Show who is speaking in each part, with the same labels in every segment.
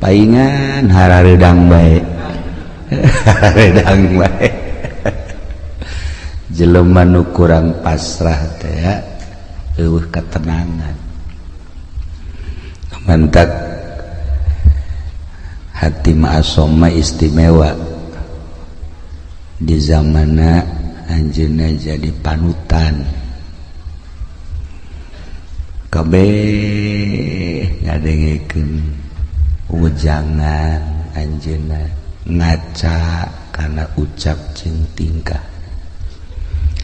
Speaker 1: Paingan harareudang bae. Harareudang bae. Jelema nu kurang pasrah teh eueuh ketenangan. Mantak hati ma'asoma istimewa di zamana anjeunna jadi panutan. Kabeh ngadengekeun wejangan anjeunna, ngaca kana ucap jeung tingkah.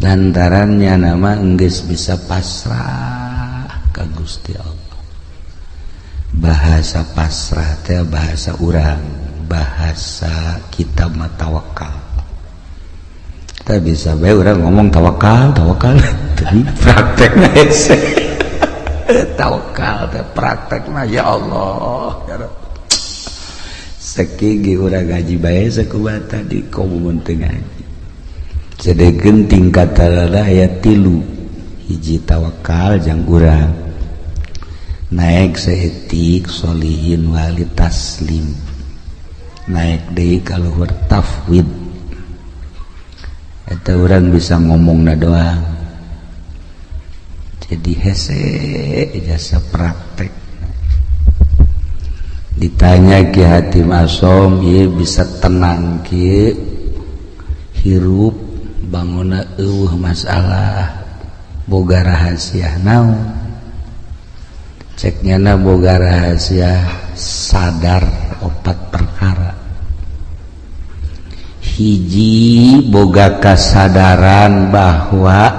Speaker 1: Lantarannya nama enggeus bisa pasrah ka Gusti Allah. Bahasa pasrah teh bahasa urang, bahasa kita mah tawakal. Kita bisa bae urang ngomong tawakal, tawakal, tapi praktekna hese. Tawakal teh praktekna ya Allah, ya Rabb. Sakieu urang ngaji bae sakumaha tadi komo mun teu ngaji. Sedekeun tingkatan aya tilu, hiji tawakal jang urang. Naik saeutik solihin wali taslim, naik deui ka luhur tafwid. Eta urang bisa ngomongna doang, jadi hese jasa praktek. Ditanya Ki Hatim Asom, ieu bisa tenang kieu hirup bangunna eueuh masalah, boga rahasia naon? Ceknya na boga rahasia sadar opat perkara. Hiji, boga kasadaran bahwa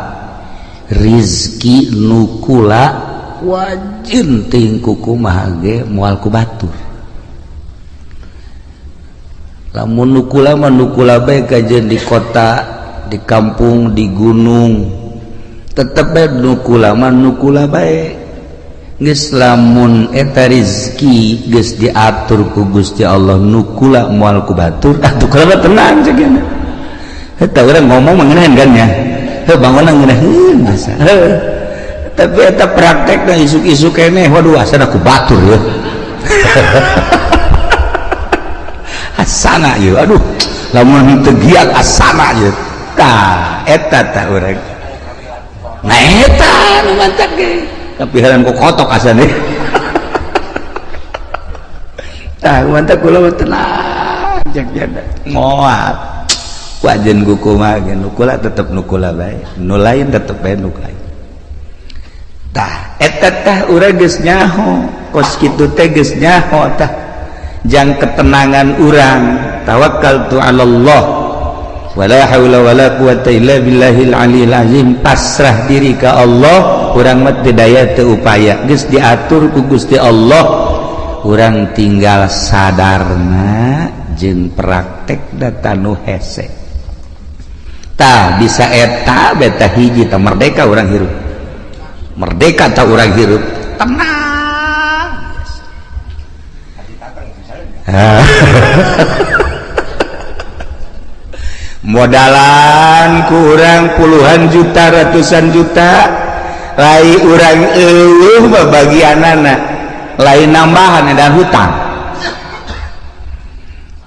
Speaker 1: rizki nukula wajin ting kumaha ge moal ku batur. Lamun nukula mah nukula bae kajeun di kota, di kampung, di gunung, tetep bae nukula mah nukula bae. Geus lamun eta rizki geus diatur ku Gusti Allah nukula moal ku batur, atuh kula tenang ceuk. Eta urang ngomong mengenahan kan ya, heuh bangunna ngeunaheun biasa. Heuh, tapi eta praktekna isuk-isuk keneh, waduh asana ku batur ya. Asana ieu, aduh lamun teu giat asana ieu. Tah eta tah urang. Nah eta nu mantak ge. Tapi heran ku kotok asana. Tah mantak kula mah tenang cek janda. Moal. Wajen ku kumaha ge nukula tetep nukula bae. Nu lain tetep bae nu lain. Tah eta tah urang geus nyaho, kos kitu teh geus nyaho tah. Jang ketenangan urang tawakkaltu 'ala Allah wala haula wala quwata illa billahil aliyil azim, pasrah diri ka Allah, urang mah teu daya teu upaya, geus diatur ku Gusti Allah, urang tinggal sadarna jeung praktek data nu hese. Tah bisa eta beta hiji tah merdeka urang hirup, merdeka tah urang hirup tenang. Modalan kurang puluhan juta ratusan juta lai urang eueuh babagianana lain nambahan dan hutang.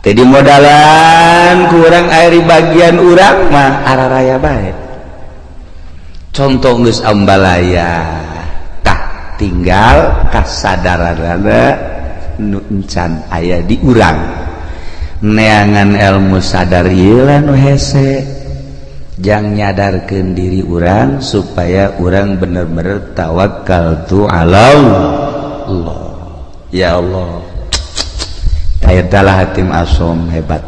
Speaker 1: Jadi modalan kurang air bagian urang mah araraya bae. Contoh geus ambalaya tah tinggal kasadaranana nu encan aya di urang. Neangan ilmu sadar ieu lah nu hese, jang nyadarkeun diri urang supaya urang bener-bener tawakal tu ala Allah. Ya Allah, eta lah Hatim Asom hebat.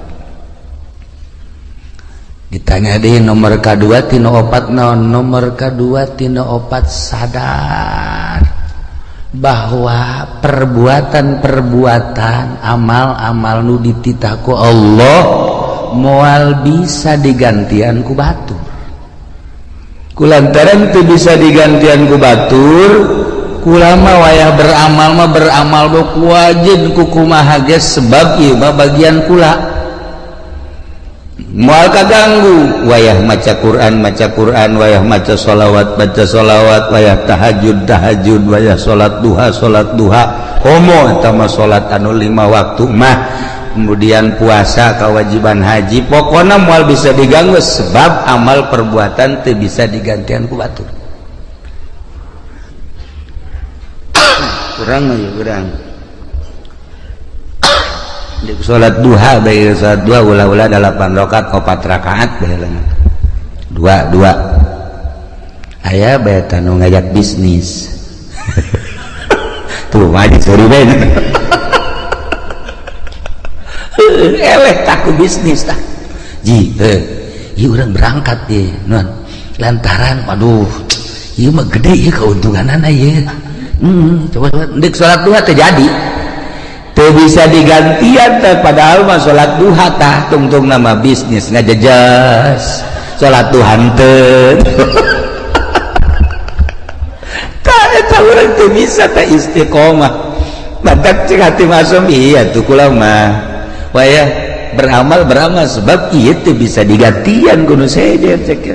Speaker 1: Ditanya deui nomor kadua tina opat naon? Nomor kadua tina opat sadar bahwa perbuatan-perbuatan amal-amal nu dititah ku Allah moal bisa digantian ku batur. Kulantaran teu bisa digantian ku batur, kulama wayah beramal mah beramal ku wajib ku kumaha ge sebab ieu mah bagian kula. Moal kaganggu wayah maca Quran maca Quran, wayah maca sholawat baca sholawat, wayah tahajud tahajud, wayah salat duha salat duha. Komo eta mah salat anu 5 waktu mah, kemudian puasa, kewajiban haji, pokoknya moal bisa diganggu sebab amal perbuatan teu bisa digantian ku batur. Kurang mah ya urang. Salat duha bae, salat duha ulah-ulah 8 rakaat 4 rakaat bae dua dua. Aya bae tanu ngajak bisnis. Tuh mah sorry bae. Eleh takku bisnis tah. Ji, ieu urang berangkat ye, non. Lantaran waduh, ieu mah gede ieu keuntunganana ieu. Coba coba ndek salat duha teh jadi. Teu bisa digantian teh, padahal mah salat duha tah tungtung nama bisnis ngajejas salat duha henteu. Tah eta urang teu bisa teh istiqomah. Badak cek hati masum iya tuh kula mah. Wayah beramal beramal sebab ieu teu bisa digantian kudu sejen cek.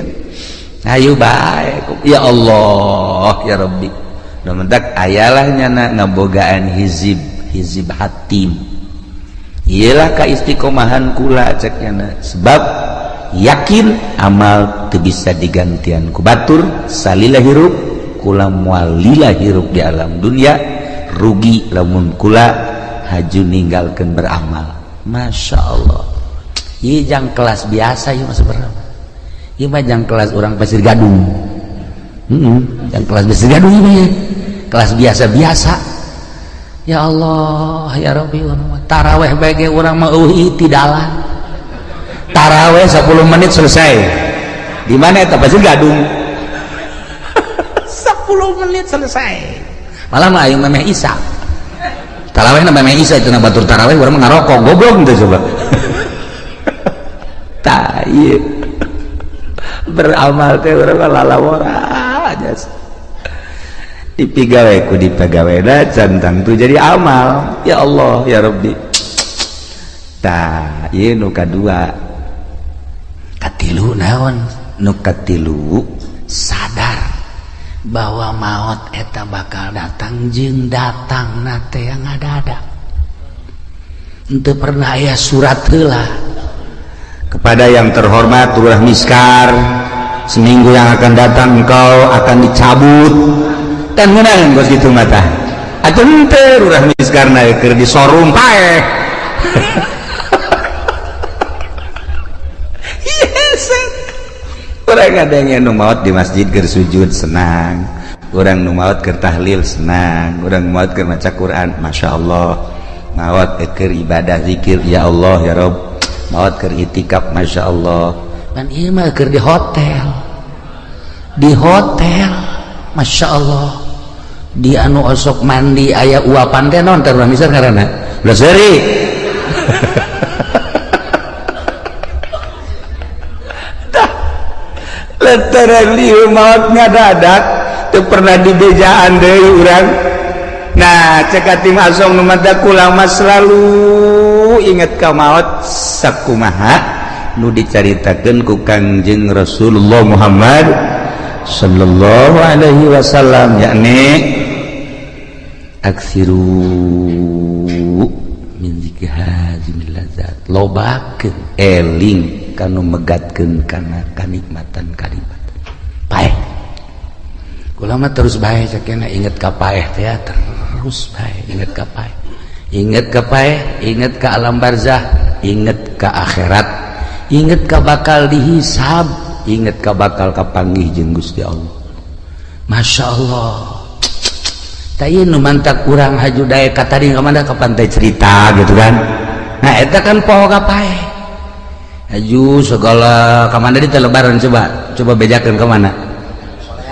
Speaker 1: Ayo bae ya Allah ya Rabbi. Nu mentak ayalah nyana ngabogaan hizib hizib hatim. Iyalah ka istiqomahan kula cek nyana sebab yakin amal teu bisa digantian ku batur salila hirup kula moal lila hirup di alam dunia rugi lamun kula haju ninggalkeun beramal. Masya Allah, ieu jang kelas biasa ieu mah sebenarnya. Ieu mah jang kelas urang Pasir Gadung. Jang kelas Pasir Gadung ieu mah kelas biasa-biasa. Ya Allah, ya Rabbi, taraweh bae ge urang mah eueuh itidalan. Taraweh 10 menit selesai. Di mana eta Pasir Gadung? 10 menit selesai. Malah mah ayeuna memeh isya. Taraweh na memeh isya cenah batur taraweh urang mah ngarokok goblok teh coba. Tah ieu. Beramal teh urang mah lalawora aja. Dipigawe ku dipegawena can tangtu jadi amal. Ya Allah ya Rabbi. Tah ieu nu kadua. Katilu naon? Nu katilu sadar bahwa maut eta bakal datang jeung datang na teh yang ada-ada. Henteu pernah aya surat heula. Kepada yang terhormat Lurah Miskar, seminggu yang akan datang engkau akan dicabut. Dan menang kos kitu mah tah. Atuh henteu Lurah Miskar na keur disorung paeh. Yes. Urang ada yang nu maot di masjid keur sujud senang, urang nu maot keur tahlil senang, urang maot keur maca Quran, masya Allah, maot keur ibadah zikir ya Allah ya Rob, maot keur itikaf masya Allah. Dan ieu mah keur di hotel, masya Allah, di anu osok mandi aya uapan teh naon teh urang misal ngaranna, ulah seuri. Lantaran lieu maot ngadadak teu pernah dibejaan deui urang. Nah cek hati masong nu mata kula mah selalu inget ka maot sakumaha nu dicaritakeun ku Kangjeng Rasulullah Muhammad sallallahu alaihi wasallam, yakni aksiru min zikri hazimil ladzat, lobakeun eling kanu megatkeun kana kanikmatan kanikmatan paeh. Kula mah terus bae cekena inget ka paeh teh terus bae inget ka paeh, inget ka paeh, inget ka alam barzah, inget ka akhirat, inget ka bakal dihisab, inget ka bakal kapanggih jeung Gusti Allah. Masya Allah. Tah ieu nu mantak urang haju daek ka tadi ka mana ka pantai cerita gitu kan. Nah eta kan poho ka paeh. Haju segala kamana di lebaran coba coba bejakeun ka mana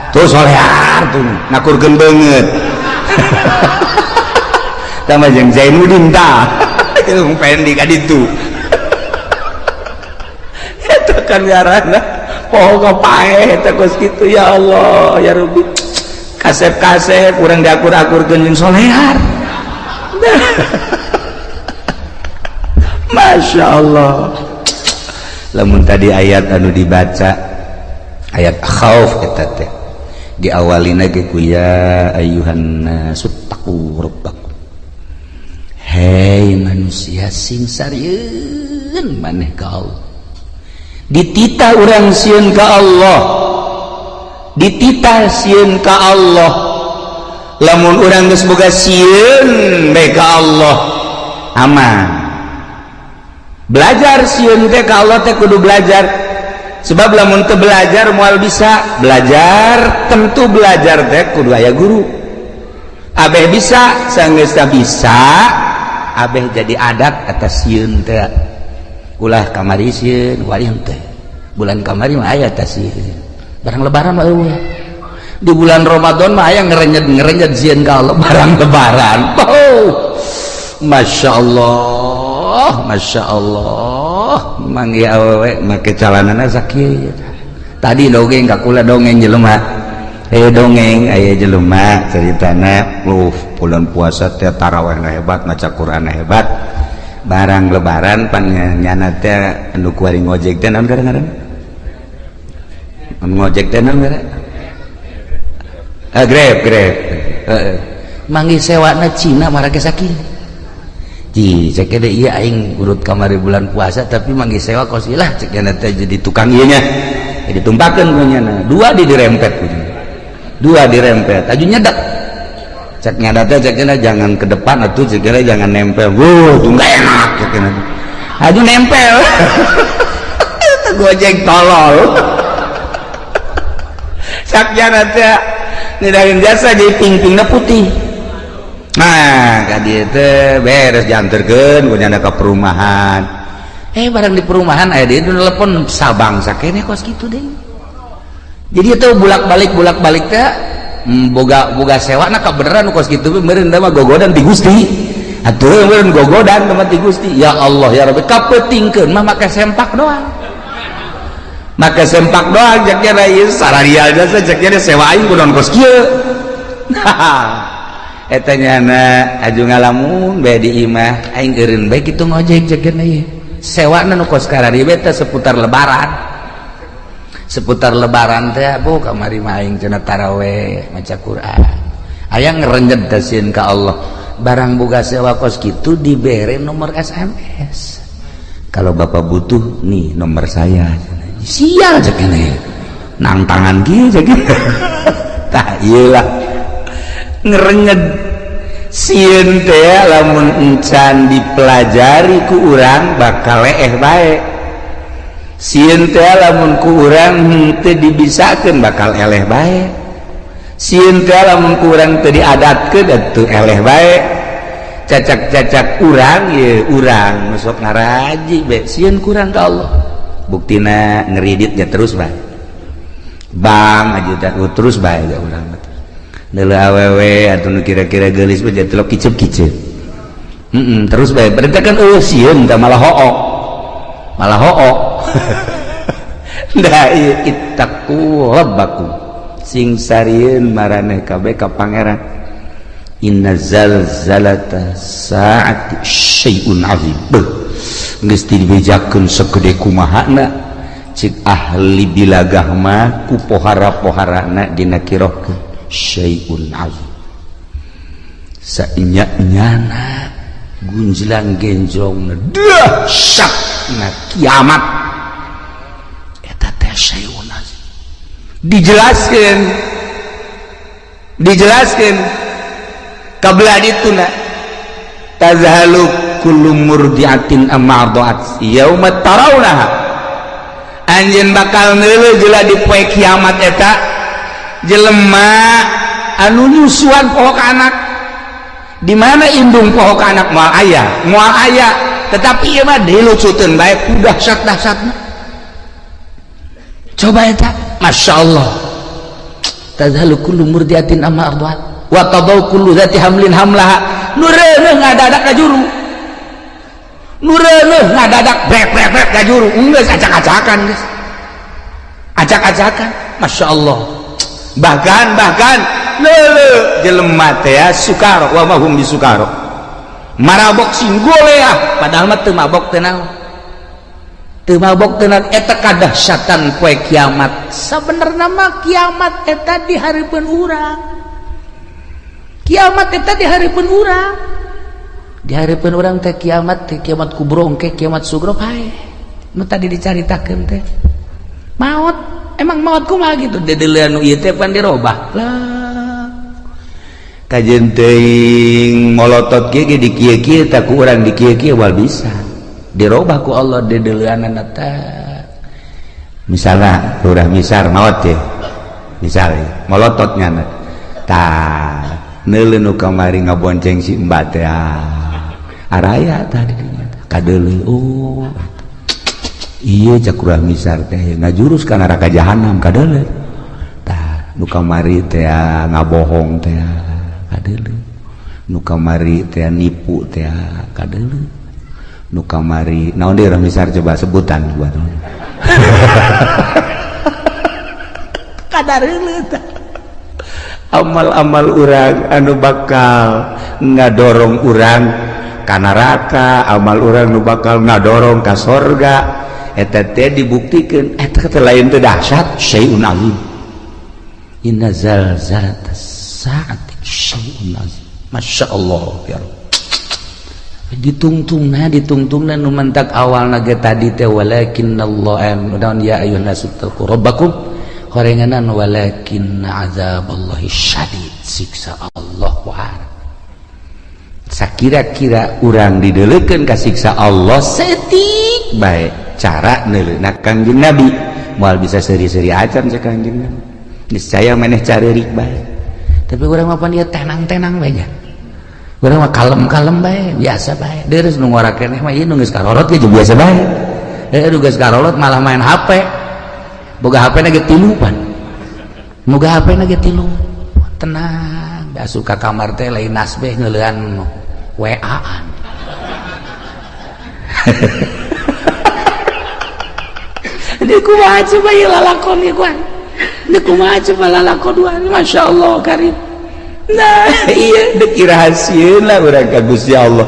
Speaker 1: tuh solear tuh ngakurkeun beungeut. Tah mah jeung Zainuddin tah jeung Fendi ka ditu. Eta kan ngaranna poho ka paeh eta kos kitu ya Allah ya Rabbi. Kasep-kasep urang diakur-akurkeun jeung solear. Masya Allah. Lamun tadi ayat anu dibaca ayat khauf, eta teh diawalina ge ku ya ayyuhan nasuttaqu rabbakum, hei manusia, sing sarieun maneh ka Allah. Dititah urang sieun ka Allah, dititah sieun ka Allah. Lamun urang geus boga sieun bae ka Allah, aman. Belajar sieun teh ka Allah teh kudu belajar, sebab lamun teu belajar moal bisa. Belajar, tentu belajar teh kudu aya guru. Abeh bisa, sanggeus bisa, abeh jadi adat atas sieun teh. Ulah kamari sieun, wali teh bulan kamari mah aya teh sieun, barang Lebaran mah eueuh. Di bulan Ramadan mah aya ngerenyet ngerenyet sieun ka Allah. Barang Lebaran, oh, Masya Allah, Masya Allah, manggih awewe make calanana sakit. Tadi dongeng ka kula, dongeng jelema, dongeng aya jelema ceritana bulan puasa teh tarawih hebat, maca Quran hebat. Barang Lebaran pan nyana teh anu kuari ngojek teh, naon ngaran anu ngojek teh, naon ngaran? Ah, Grab, Grab. Heeh, manggih sewana Cina marake sakieu. Ji, cek deh, iya, aing urut kamari bulan puasa tapi manggih sewa kos lah, cek teh. Jadi tukang ieu nya jadi tumpakeun ku nyana dua di dirempet, dua dirempet aju nyedak. Cek nyadat teh, cek jangan ke depan atuh, cek jangan nempel. Wuh, tuh nggak enak, cek aju nempel. Itu Gojek tolol. Cek nyadat teh ngedahin jasa jadi ping-pingna putih. Nah, ka dieu teh beres dianterkeun ku nyana ke perumahan. Barang di perumahan aya dia telepon sabang sakene kos kitu deh. Jadi itu bulak-balik bulak-balik teh boga boga sewa nah kebenaran kos kitu meureun mah gogodan ti Gusti atuh, meureun gogodan mah ti Gusti. Ya Allah, ya Rabbi, kapeutingkeun mah make sempak doang, make sempak doang. Cek nya ieu sararial jasa, cek nya sewa aing kunaon kos kieu. Eta nyana aju ngalamun bae di imah, aing eureun bae kitu ngojek, cek nya ieu sewana nu kos karari teh seputar Lebaran, seputar Lebaran teh. Bu, kamari mah aing cenah taraweh maca Quran, aya ngerenjet sieun ka Allah. Barang boga sewa kos kitu, dibere nomor SMS, "Kalau Bapak butuh, nih nomor saya." Sial, cek ini nang tangan kieu, cek. Tah, iyalah ngerenyet sieun teh. Lamun encan dipelajari ku urang bakal leeh bae. Sieun teh lamun ku urang henteu dibisakeun bakal eleh bae. Sieun teh lamun ku urang teu diadatkeun atuh eleh bae. Cacak-cacak urang ye, urang masuk ngaraji be sieun kurang ka Allah, buktina ngeriditnya terus bae, bang aja tak terus bae ya. Urang neuleuh awewe atuh nu kira-kira geulis mah jadi kicep-kicep. Terus bae berarti kan eueuh sieun teh, malah hook, malah hook. Dah, ittaqu rabbakum, sing sarieun maraneh kabeh ka Pangeran. Inna zalzalata saati syai'un azim. Beuh, geus dibejakeun segede kumahana, cik ahli bilagah mah ku pohara-poharana dinakirohkeun syai'un azim. Sainya-nyana gunjlang genjong dahsyat na kiamat eta teh syai'un azim. Dijelaskeun, dijelaskeun kabelah dituna tazhalu kullu murdiatin amma arda'at yauma tarawnaha. Anjeun bakal neuleuh jeula di poe kiamat eta jelema anu nyusuan poho ka anak. Di mana indung poho ka anak? Moal aya, moal aya. Tetapi ieu mah dilucuteun bae ku dahsyat-dahsyatna. Coba eta, Masya Allah, tazhalu kullu murdiatin amma arda'at wa tadau kullu dzati hamlin hamlaha. Nu reuneuh ngadadak ka juru, nu reuneuh ngadadak brek brek brek ka juru. Geus acak-acakan, geus acak-acakan. Masya Allah. Bahkan bahkan lele jelema teh ya, sukaro wa mahum bisukaro, marabok sing goleah, padahal mah teu mabok teh naon. Teu mabok tenan eta kadahsyatan poe kiamat. Sabenerna mah kiamat eta di hareupeun urang. Kiamat eta di hareupeun urang. Di hareupeun urang teh kiamat teh kiamat kubro engke kiamat sugro pae. Nu tadi dicaritakeun teh. Maot, emang maot kumaha gitu dedeuleun nu ieu teh pan dirobah. Lah.
Speaker 2: Kajeun teuing molotot kieu ge di kieu-kieu tah ku urang di kieu-kieu wal bisa. Dirobah ku Allah dedeuleunana teh. Misalna Lurah Misar maot ye. Misal molotot nyana. Tah, neuleuh nu kamari ngabonceng si Mbak teh. Araya tah di dinya kadeuleuh. Oh. Iya cak Lurah Misar teh ngajurus ka neraka jahanam kadeuleuh. Tah, nu kamari teh ngabohong teh kadeuleuh. Nu kamari teh nipu teh kadeuleuh. Nu kamari naon deui Lurah Misar coba sebutan buat.
Speaker 1: Kadeuleuh tah.
Speaker 2: Amal-amal urang anu bakal ngadorong urang ka neraka, amal urang nu bakal ngadorong ka sorga, eta teh dibuktikeun eta teh lain teh dahsyat, syai'un azim.
Speaker 1: Inna zalzalatas saati syai'un azim. Masya Allah ya Rabb. Ditungtungna ditungtungna nu mantak awalna ge tadi teh walakinnallaha naon ya ayyuhan nasu taqu rabbakum horenganan walakinna azaballahi syadid, siksa Allah wahar.
Speaker 2: Sakira-kira urang dideleukeun ka siksa Allah setik bae cara neuleuna Kangjeng Nabi moal bisa seuri-seuri acan cek Kangjeng Nabi. Niscaya maneh careurik bae.
Speaker 1: Tapi urang mah pan ieu tenang-tenang bae nya. Urang mah kalem-kalem bae, biasa bae. Deureuh nu ngora keneh mah ieu nu geus karorot ge biasa bae. Nu geus karorot malah main HP. Boga HP na ge tilu pan. Boga HP na ge tilu. Tenang, asup ka kamar teh lain nasbeh ngeulean WA-an. Di kumaha coba ieu lalakon ieu kuan. Di kumaha coba lalakon dua.
Speaker 2: Masya Allah karim. Nah, iya deuk rahasieun lah urang ka Gusti Allah.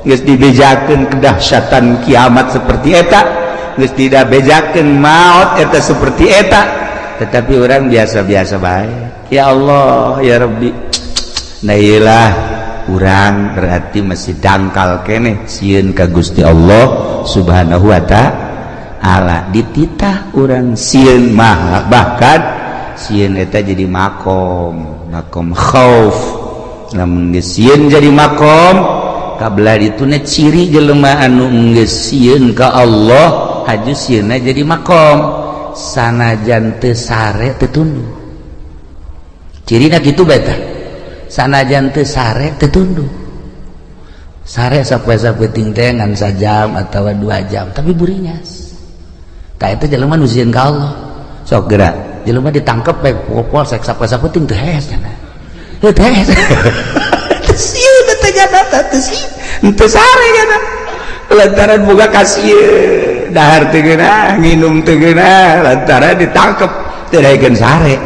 Speaker 2: Geus dibejakeun kedahsyatan kiamat seperti eta, geus tidak bejakeun maot eta seperti eta, tetapi orang biasa-biasa bae. Ya Allah, ya Rabbi. Nah iyalah urang berarti masih dangkal keneh sieun ka Gusti Allah Subhanahu wa ta'ala. Dititah urang sieun mah bahkan sieun eta jadi makom, makom khauf. Lamun geus sieun jadi makom kabelah dituna ciri jelema anu geus sieun ka Allah haju sieunna jadi makom sanajan teu sare teu tunduk. Cirina kitu bae tah. Sanajan teu sare teu tunduk. Sare sapoe-sapoe teh ngan sajam atawa 2 jam tapi burinyas. Tah eta jelema nu sieun ka Allah. Sok gerak
Speaker 1: jelema ditangkep bae polsek sapoe-sapoe teu hees cenah. Teu hees.
Speaker 2: Teu sieun teh jana teh teu sieun. Teu sare jana. Lantaran boga kasieun dahar teu geunah, nginum teu geunah, lantaran ditangkep teu daekeun sare.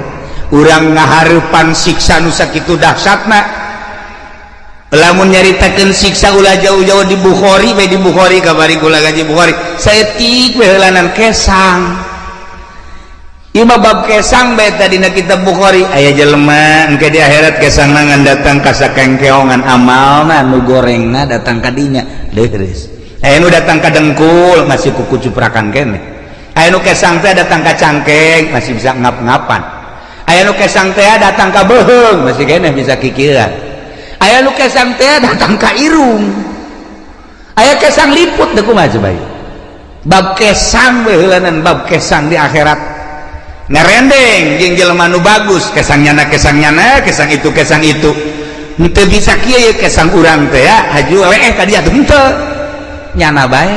Speaker 2: Urang ngahareupan siksa nu sakitu dahsyatna. Lamun nyaritakeun siksa ulah jauh-jauh di Bukhari bae di Bukhari kabari kula gaji Bukhari. Saeutik we heulanan kesang. Ieu mah bab kesang bae tadi na kitab Bukhari aya jelema engke di akhirat kesangna ngan datang ka sakengkeongan amalna nu gorengna datang ka dinya leureus. Aya nu datang ka dengkul masih kuku cuprakan keneh. Aya nu kesang teh datang ka cangkeng masih bisa ngap-ngapan. Aya nu kesang teh datang ka beuheung masih keneh bisa kikieuan. Aya nu kesang teh datang ka irung. Aya kesang liput teu kumaha coba ieu. Bab kesang we heulanan bab kesang di akhirat. Ngarendeng jeung jelema nu bagus kesang nyana kesang itu kesang itu. Henteu bisa kieu ye kesang urang teh ya haju leeh ka dia henteu.
Speaker 1: Nyana bae.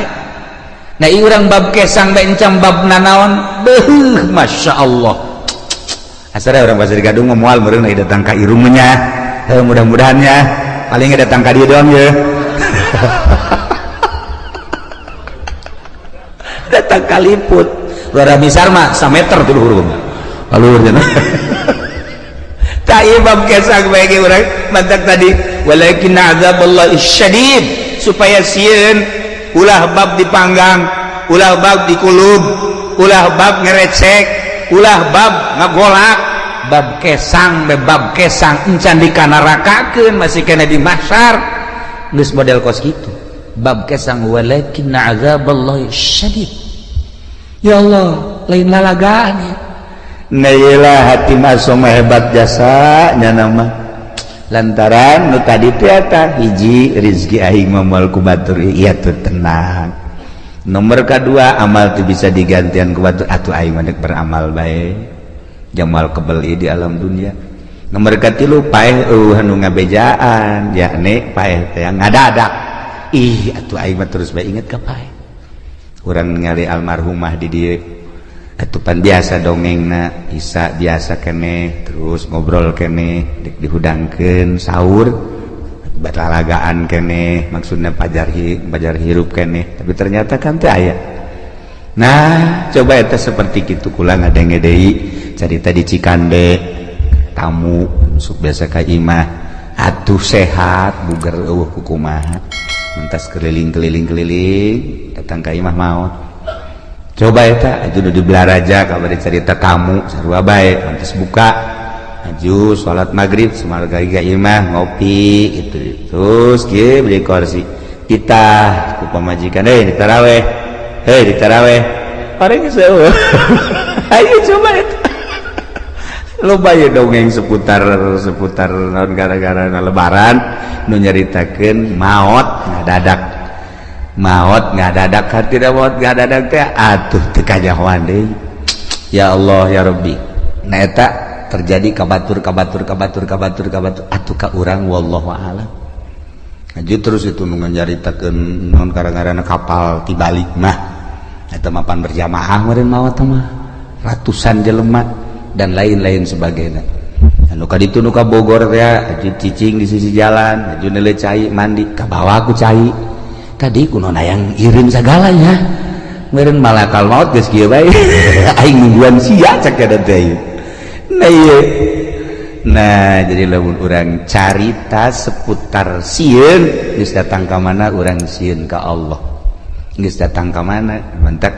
Speaker 1: Nah ieu urang bab kesang bae encam bab nanaon beuh masyaallah.
Speaker 2: Asal orang Pasir Gadung moal meureun datang ka irung nya. Mudah-mudahan ya paling datang ka dieu doang ye. Datang ka liput. Lurah Misar mah sameter tuh luhur mah. Luhur nya. Tah ieu bab kesang bae ge urang mantak tadi walakin azaballahi syadid supaya sieun ulah bab dipanggang
Speaker 1: Ulah bab dikulub, ulah bab ngerecek, ulah bab ngagolak, bab kesang be bab kesang encan dikanarakakeun, masih kena di mahsyar geus model kos kitu. Bab kesang, walakin azaballahi syadid. Ya Allah, lain lalagaan ya. Nah, iyalah Hatim Asom hebat jasa nya nama lantaran nu tadi teh eta hiji, rizki aing mah moal ku batur, iya tuh tenang. Nomor kedua, amal tuh bisa digantian ku batur, atuh aing mah dek beramal bae jamal kebeli di alam dunia. Nomor katilu, paeh eueuh anu ngabejaan, yakni paeh teh ngadadak. Ih, atuh aing mah terus bae inget ka paeh. Urang ningali almarhumah di dieu atuh pan biasa dongengna isa biasa keneh, terus ngobrol keneh, dek dihudangkeun sahur, batlalagaan keneh, maksudnya pajar pajar hirup keneh, tapi ternyata kan teu aya. Nah, coba eta seperti kitu. Kula ngadenge deui carita di Cikande, tamu masuk biasa ka imah, atuh sehat buger, eueuh kukumaha, mentas keliling-keliling keliling, datang ka imah, maot. Coba eta aju nu di Balaraja kabar cerita, tamu sarua bae, pantes buka aju salat maghrib, semarga ka imah ngopi itu, terus kieu beli kursi kita ku pamajikan, "Hei, di taraweh, hei, di taraweh." Paling eueuh. Ayo coba eta loba ya dongeng seputar seputar naon, gara-gara lebaran nu nyaritakeun maot ngadadak, maot ngadadak, hati maot ngadadak teh atuh teu kanyahoan deui. Ya Allah, ya Rabbi. Nah, eta terjadi ka batur, ka batur, ka batur, ka batur, ka batur atuh ka urang, wallahu a'lam. Haji terus itu nu nyaritakeun naon, gara-gara kapal tibalik mah eta mapan berjamaah meureun maot mah ratusan jelema dan lain-lain sebagainya. Anu ka ditu nu ka Bogor teh aju cicing di sisi jalan, aju neuleu cai, mandi ka bawa ku cai tadi kuno hayang irin sagalanya meureun malakal maut geus kieu bae, aing nungguan sia, cek eta teh. Nah, ieu. Nah, jadi lamun urang carita seputar sieun, geus datang ka mana urang sieun ka Allah, geus datang ka mana. Mantak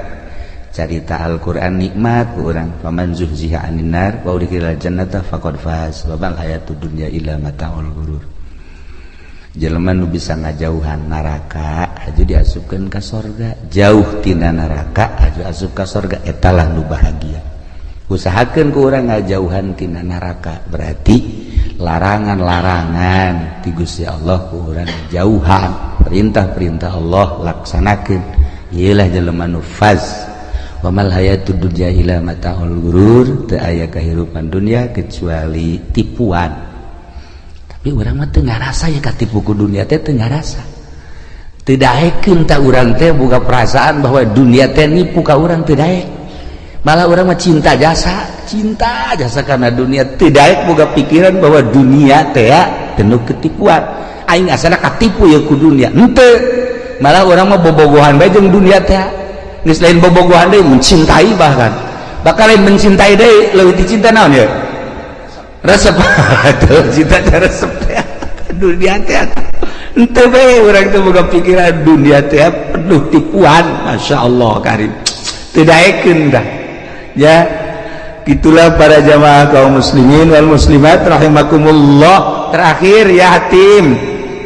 Speaker 1: carita Al-Qur'an nikmat ku urang, faman zuhziha 'anin nar wa udkhilal jannata faqad faz wa mal hayatud dunya illa mataul ghurur. Jelema nu bisa ngajauhan neraka aju diasupkeun ka sorga, jauh tina neraka aju asup ka sorga, etalah nu bahagia. Usahakeun ku urang ngajauhan tina neraka, berarti larangan-larangan ti Gusti Allah ku urang jauhan, perintah-perintah Allah laksanakeun. Ieulah jelema nu faz. Wa mal hayatud dunya illa mataul ghurur, teu aya kahirupan dunia kecuali tipuan. Tapi urang mah teu ngarasa ya katipu ku dunia teh, teu ngarasa, teu daekeun. Ta urang teh boga perasaan bahwa dunia teh nipu ka urang, teu daek. Malah urang mah cinta jasa, cinta jasa karena dunia, teu daek boga pikiran bahwa dunia teh penuh ketipuan. Aing asana katipu ya ku dunia, henteu. Malah urang mah bobogohan bae jeung dunia teh. Geus lain bobogohan deui, mencintai, bahkan bakal lain mencintai deui, leuwih dicinta naon ya, resep. Tuh, cinta teh resep teh dunia teh. Henteu bae urang teh boga pikiran dunia teh penuh tipuan. Masya Allah karim, teu daekeun dah ya. Itulah para jamaah kaum muslimin wal muslimat rahimakumullah. Terakhir ya, Hatim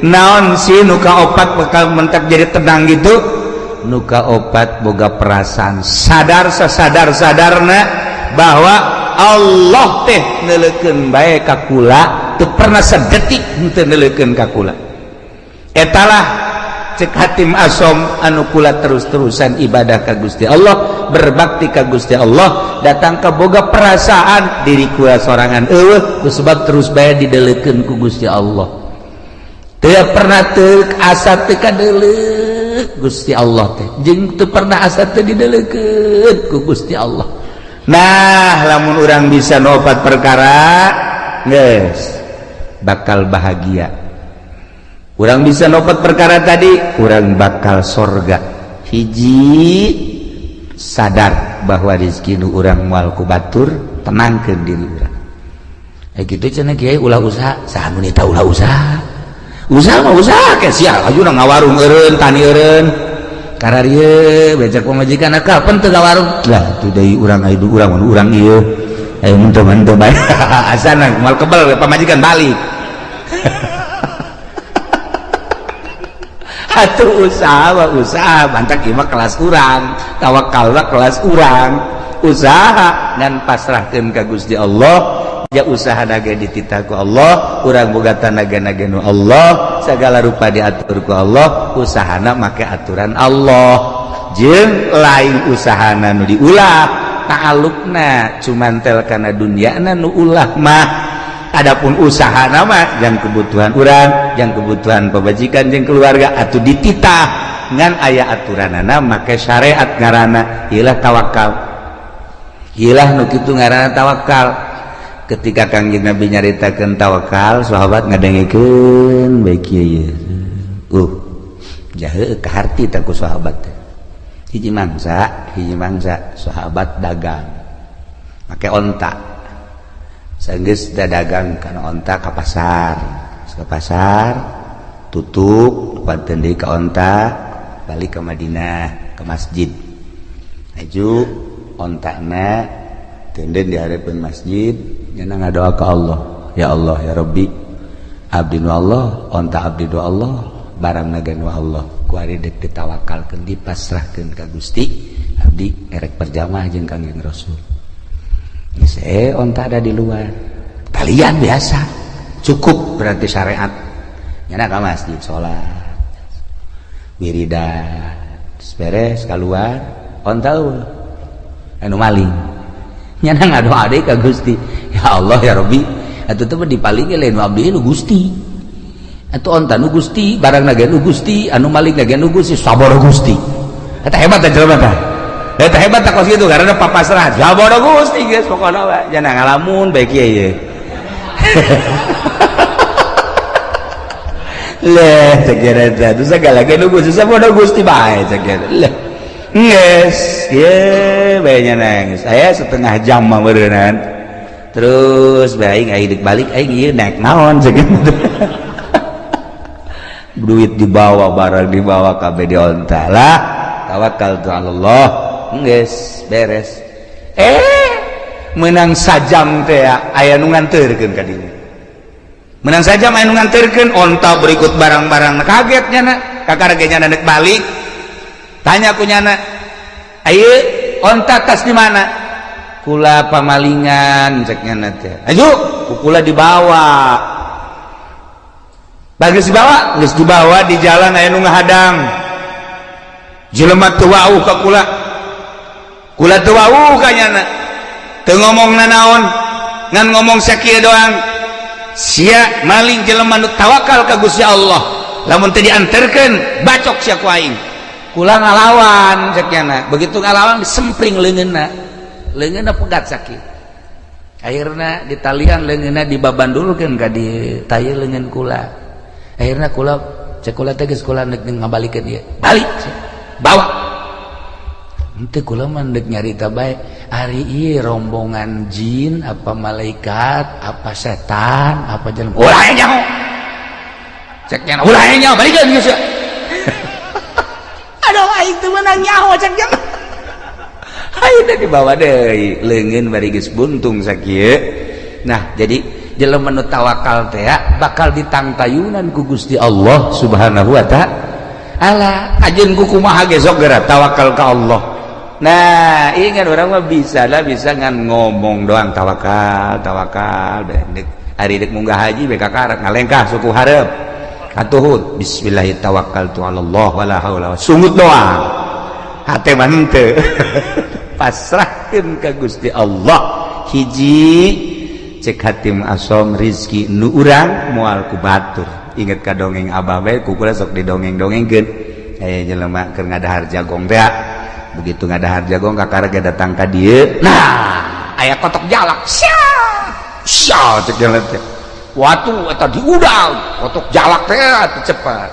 Speaker 1: naon sih nu kaopat bakal mentak jadi tenang gitu? Nu kaopat, boga perasaan sadar sesadar sadarna bahwa Allah teh neuleukeun bae ka kula, teu pernah sedetik henteu neuleukeun ka kula. Etalah cek Hatim Asom anu kula terus-terusan ibadah ka Gusti Allah, berbakti ka Gusti Allah, datang ke boga perasaan diri kula sorangan eueuh, sebab terus bae didelekeun ku Gusti Allah. Teu pernah teu asa teu kadeleuk Gusti Allah teh, jeung teu pernah asa teu didelekeun ku Gusti Allah. Nah, lamun urang bisa nopat perkara geus bakal bahagia. Urang bisa nopat perkara tadi, urang bakal sorga. Hiji, sadar bahwa rezeki nu urang moal ku batur, tenangkeun diri urang. Eh, gitu cenah kiai, ulah usaha. Saha nu nita ulah usaha? Usaha mah usaha ke sia, aju ngawarung eureun, tani eureun. Kararieu becak pamajikan kapan teu ka warung lah tuh deui urang aya urang urang ieu ayo henteu bae asana moal kebel pamajikan balik. Atuh usaha usaha bantak ieu mah kelas urang, tawakal mah kelas urang. Usaha ngan pasrahkeun ka Gusti Allah, ya usaha naga dititah ku Allah, urang boga tanaga naga nu Allah, segala rupa diatur ku Allah, usahana make aturan Allah. Jeung lain usahana nu diulah, ta'alluqna cuman tel kana dunyana nu ulah mah. Adapun usaha nama yang kebutuhan urang, yang kebutuhan pemajikan jeung keluarga atuh dititah ngan aya aturanana make syariat ngaranna ilah tawakal. Ilah nu kitu ngaranna tawakal. Ketika Kangjeng Nabi nyaritakeun tawakal, sahabat ngadengekeun bae kieu ye. Jahe kaharti tah ku sahabat teh. Hiji mangsa sahabat dagang make onta. Sanggeus dagang kana onta ka pasar. Ka pasar tutup panten deui ka onta balik ke Madinah ke masjid. Aju ontana tenden di hareupeun masjid nya ngadoa ka Allah. Ya Allah ya Rabbi, abdi nu Allah, onta abdi nu Allah, barang naga nu Allah. Ku ari deuk ditawakalkeun dipasrahkeun ka Gusti, abdi erek berjamaah jeung Kangjeng Rasul. Geus onta ada di luar. Talian biasa. Cukup berarti syariat. Nyana ka masjid salat. Wiridan. Beres keluar, onta eueuh. Anu maling. Nyana ngadoa deui ka Gusti. Ya Allah ya Rabbi, atuh teh dipaling lain abdi nu Gusti. Atuh onta nu Gusti, barang naga nu Gusti, anu maling naga nu Gusti, sabar Gusti. Eta hebat teh jelema teh. Eta hebat tak kos gitu karena papasrah. Sabar Gusti geus pokona we. Jangan ngalamun bae kieu ye. Leh cek eta teh segala ge nu Gusti sabar Gusti bae cek eta. Leh. Geus, ye bae nya nangis. Aya setengah jam mah meureunnan. Terus bae aing deuk balik aing ieu naik naon cek eta. Duit dibawa, barang dibawa kabeh di onta lah. Tawakal tu Allah. Geus beres. Menang sajam teh aya nu nganterkeun ka dieu. Menang sajam aya nu nganterkeun onta berikut barang-barang. Kaget nyana, kakara ge nyana deuk balik. Tanya ku nyana, "Ayeuna onta tas di mana?" Kula pamalingan cek nyana teh. Aju, ku kula dibawa. Bagus dibawa, geus dibawa di jalan aya nu ngahadang. Jelema teu wauh ka kula. Kula teu wauh ka nyana. Teu ngomong nanaon, ngan ngomong sakieu doang. Sia maling jelema nu tawakal ka Gusti Allah. Lamun teu dianterkeun, bacok sia ku aing. Kula ngalawan cek nyana. Begitu ngalawan disempring leungeunna. Leungeunna pegat sakieu. Akhirna ditalian leungeunna dibabandulkeun ka dieu, taya leungeun kula. Akhirna kula cek kula teh geus kula neuk ngabalikeun ieu. Balik bawa. Henteu kula mah deuk nyarita bae. Ari ieu rombongan jin apa malaikat apa setan apa jelema. Ulah nyaho. Cek nya ulah nyaho balikeun geus. Aduh aing teu meunang nyaho cek nya. Ayeuna dibawa deui leungeun bari geus buntung sakieu. Nah, jadi jelema nu tawakal teh bakal ditangtayunan ku Gusti Allah Subhanahu wa ta'ala. Ajeun ku kumaha ge sok geura tawakal ka Allah. Nah, ingat orang mah bisa lah bisa ngan ngomong doang tawakal, tawakal dek ari dek munggah haji be kakarak ngalengkah suku hareup. Katuhut bismillah tawakkaltu ala Allah wala haula sungut doang. Hate mah henteu. Pasrahkeun ka Gusti Allah. Hiji cek hatim asom rizki nu urang moal ku batur. Inget ka dongeng abah bae ku kula sok didongeng-dongengkeun. Aya jelema keur ngadahar jagong teh. Begitu ngadahar jagong kakara ge datang ka dieu. Nah, aya kotok jalak. Sia! Sia cek jelema teh. Watu eta diudang, kotok jalak teh atuh cepat.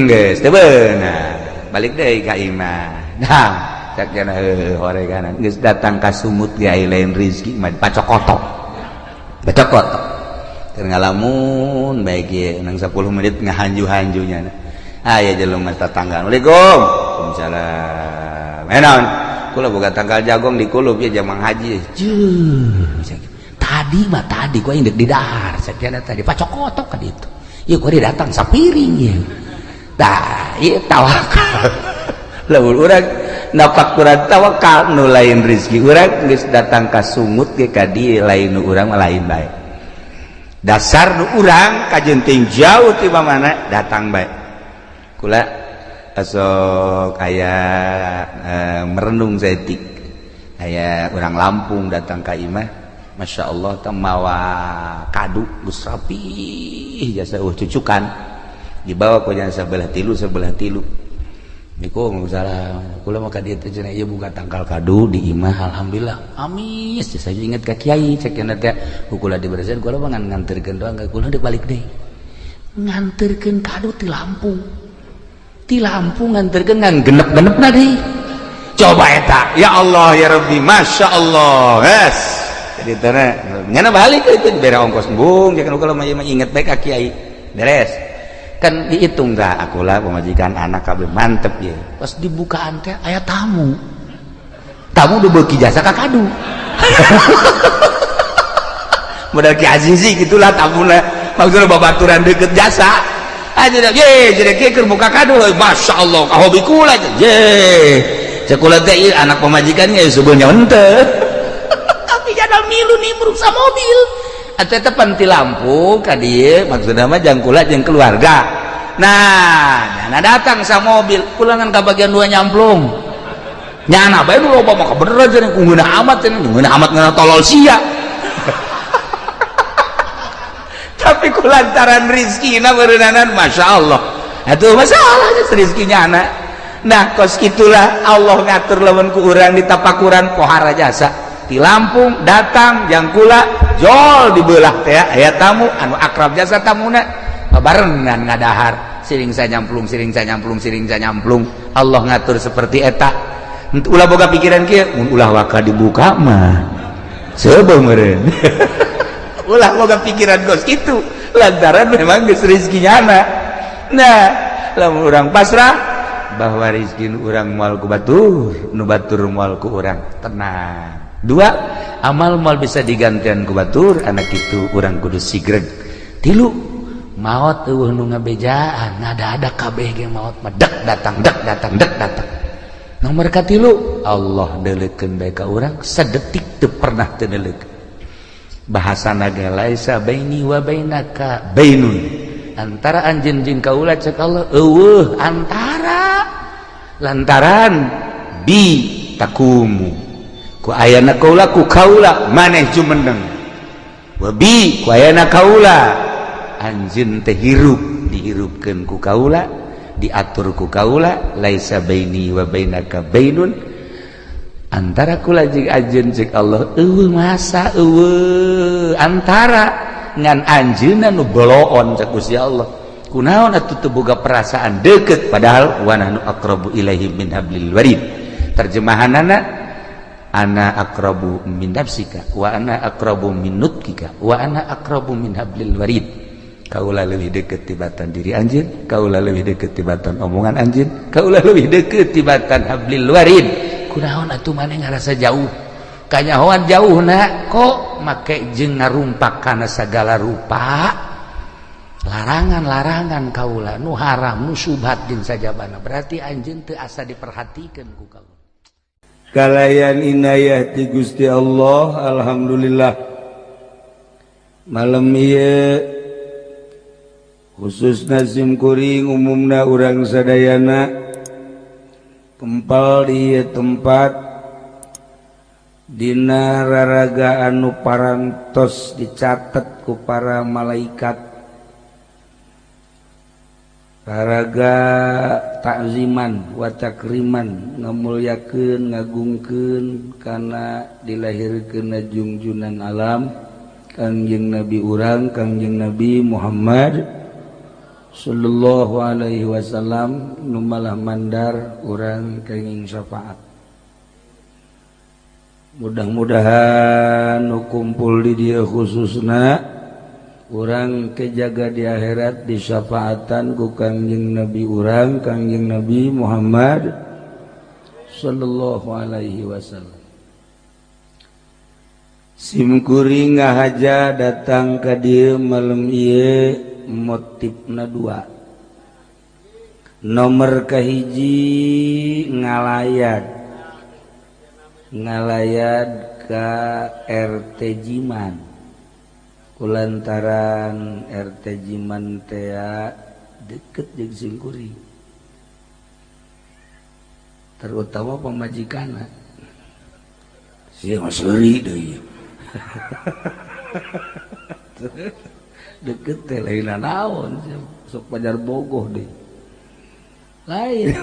Speaker 1: Geus teu beunang. Balik deui ka imah. Nah, cek cenah heuh horeganan. Geus datang ka sumut ge aya lain rizki mah pacok kotok. Pacok kotok. Keur ngalamun bae kieu nang 10 menit ngahanju-hanjunya. Aya jelema tetangga, "Assalamualaikum." "Waalaikumsalam." "Eh, naon?" "Kula boga tangkal jagong di kulub ya jamang haji." Juh, tadi mah tadi gua indek di dahar sakiana tadi pacokotok ka ditu. Ieu gua datang sapiring ieu. Tah, ieu tawakal. Lamun urang napak kurang tawakal, nu lain rezeki urang geus datang ka sungut ge ka dieu, lain nu urang mah lain bae. Dasar nu urang kajenting jauh ti mana datang bae. Kula asok aya merenung saeutik, aya urang Lampung datang ka imah, Masya Allah teh mawa kadu geus rapih jasa cucukan dibawa ku jasa sebelah tilu sebelah tilu. Niku salah kula mah ka dieu teh cenah, ieu buka tangkal kadu di imah, alhamdulillah amis. Saya inget ka kiai cek cenah teh ku kula dibersihan, kula mah ngan nganterkeun doang, kula deuk balik deui nganterkeun kadu ti Lampung, ti Lampung nganterkeun ngan genep-genepna deui. Coba eta, ya Allah ya Rabbi, Masya Allah. Yes, jadi teh nyana balik itu dibere ongkos embung ya kan. Kalau mah inget bae ka kiai, beres kan dihitung dah, akulah pemajikan anak kabeh mantep ya. Pas dibukaan teh aya tamu, tamu udah beuki jasa ka kadu modal Ki Azizi gitulah tamuna, maksudnya babaturan deket jasa aja dah. Ye, jadi kieu keur buka kadu, Masya Allah ka hobi kula ye. Cek kula teh ieu anak pemajikannya sebenarnya henteu, tapi jada milu nimbrung sa mobil atau tepan ti Lampung ka dieu, maksudna mah jang kula jeung keluarga. Nah, nyana datang sa mobil, pulangan ka bagian dua nyamplung, nyana bae nu loba mah bener aja ku ngeunah amat cenah, ngeunah amat ngeunah tolol sia. Tapi ku lantaran rizkina beureunanan, Masya Allah atuh masalah rizkinya anak. Nah, kos itulah Allah ngatur lamun ku urang ditapakuran pohara jasa di Lampung datang jang kula jol dibelah teh aya tamu anu akrab jasa tamuna barengan ngadahar siring sanyamplung siring sanyamplung siring sanyamplung. Allah ngatur seperti eta. Ulah boga pikiran kieu mun ulah waka dibuka mah seubeuh meureun. Ulah boga pikiran kos kitu lantaran memang geus rezekinya anak. Nah, lamun urang pasrah bahwa rezeki urang moal ku batur, nu batur moal ku urang, tenang. Dua, amal moal bisa digantian ku batur, anak itu urang kudu sigreg. Tilu, maot eueuh nu ngabejaan, ngada-ada kabeh ge maot mah dek datang dek datang dek datang. Nomor katilu, Allah deuleukeun bae ka urang sadetik teu pernah teu deuleukeun. Bahasana ge laisa baini wa bainaka bainun, antara anjeun jeung kaula cek Allah eueuh antara, lantaran bi takumu ku ayana kaula, ku kaula maneh jumeneng, wa bi ku ayana kaula anjeun teh hirup, dihirupkeun ku kaula, diatur ku kaula. Laisa baini wa bainaka bainun, antara kula jeung anjeun cek Allah eueuh masa eueuh antara, ngan anjeunna nu boloon cek Gusti Allah. Kunaon atuh teu boga perasaan deket, padahal wa nahnu aqrabu ilaihi min hablil warid. Terjemahanana ana aqrabu min nafsika wa ana aqrabu min nutkika wa ana aqrabu min hablil warid. Kaula leuwih deket tibatan diri anjeun, kaula leuwih deket tibatan omongan anjeun, kaula leuwih deket tibatan hablil warid. Kunaon atuh maneh ngarasa jauh, kanyahoan jauhna kok make jeung ngarumpak kana sagala rupa larangan-larangan kaula nu haram nu subhat jeung sajabana, berarti anjeun teu asa diperhatikeun ku kaula.
Speaker 3: Kalayan inayah ti Gusti Allah, alhamdulillah malam ieu khususna sim kuring, umumna urang sadayana kempal di ieu tempat dina raraga anu parantos dicatet ku para malaikat, raraga takziman wa takriman, ngamulyakeun ngagungkeun kana dilahirkeun jungjunan alam Kangjeng Nabi urang, Kangjeng Nabi Muhammad sallallahu alaihi wasallam, nu malah mandar urang kenging syafaat. Mudah-mudahan nu kumpul di dieu khususna Urang kejaga di akhirat disyafaatan ku Kangjeng Nabi urang Kangjeng Nabi Muhammad sallallahu alaihi wasallam. Simkuring ngahaja datang ka dieu malam ieu motifna dua. Nomor kahiji ngalayat ngalayat ka RT Jiman. Kulantaran RT Jiman tea deket jeung simkuring, terutama pamajikanna sia mah seuri deui. Deket teh lain naon sok pajar bogoh deui lain.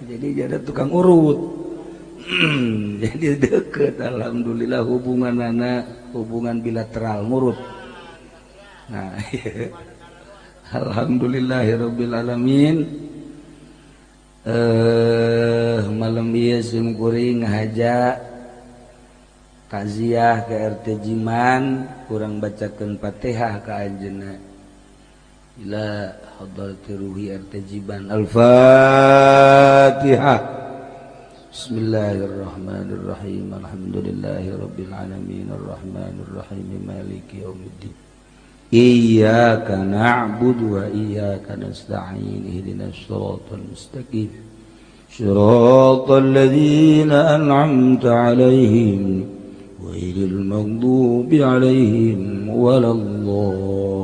Speaker 3: Jadi jadi tukang urut. Jadi deket, alhamdulillah hubungan anak hubungan bilateral ngurut. Nah, alhamdulillahirabbil alamin. Malam ieu simkuring ngahaja takziah ke RT Jiman, kurang bacakeun Fatihah ka anjeunna. Ila hadrati ruhi RT Jiman. Al-Fatihah. Bismillahirrahmanirrahim. Alhamdulillahirabbil alamin arrahmanirrahim maliki yaumiddin. Iyyaka na'budu wa iyyaka nasta'in ihdinas siratal mustaqim. Siratal ladzina an'amta 'alaihim ghairil maghdubi 'alaihim waladdallin.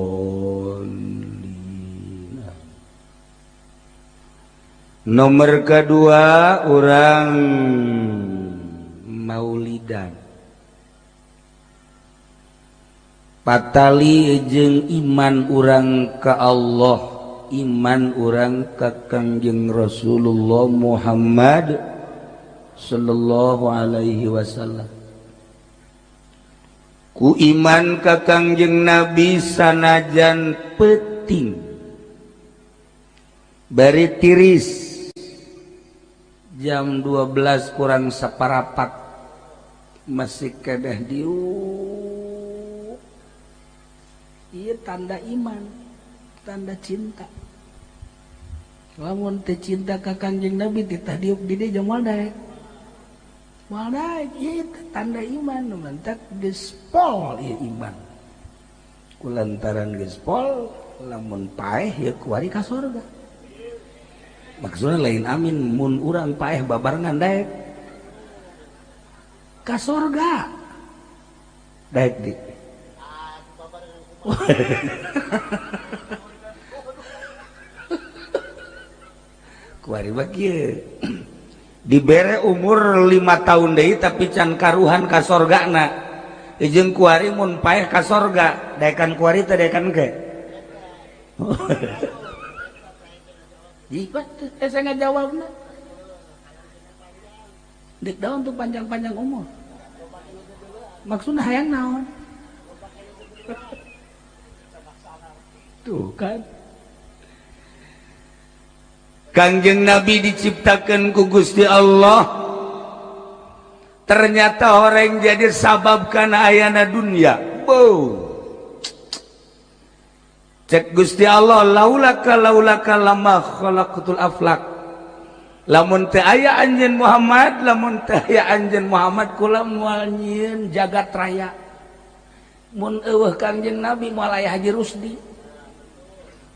Speaker 3: Nomor kedua orang maulidan patali jeung iman urang ka Allah, iman urang ka Kangjeng Rasulullah Muhammad sallallahu alaihi wasallam. Ku iman ka Kangjeng Nabi sanajan peuting bari tiris jam 12 kurang separapat masih kedah diuk. Ieu tanda iman, tanda cinta. Lamun teu cinta ka Kangjeng Nabi titah diuk di dieu moal daek. Moal daek ieu tanda iman, mantak geus pol ieu iman. Kulantaran geus pol lamun paeh ieu kuari ka surga. Maksudnya lain amin mun urang paeh babarengan daek ka sorga daek di kuari mah kieu dibere umur 5 tahun deui tapi can karuhan ka sorgana jeung kuari mun paeh ka sorga daekan kuari teh daekan ke. Saya nggak jawab na. Dek daun tuh panjang-panjang umur. Maksudnya hayang naon? Tuh kan.
Speaker 1: Kangjeng Nabi diciptakan ku Gusti Allah. Ternyata orang jadi sabab kana ayana dunia. Boom. Cek Gusti Allah laulaka laulaka lama khalaqatul aflak. Lamun teu aya anjeun Muhammad, lamun teu aya anjeun Muhammad kula moal nyieun jagat raya.
Speaker 3: Mun eueuh Kangjeng Nabi moal aya Haji Rusdi.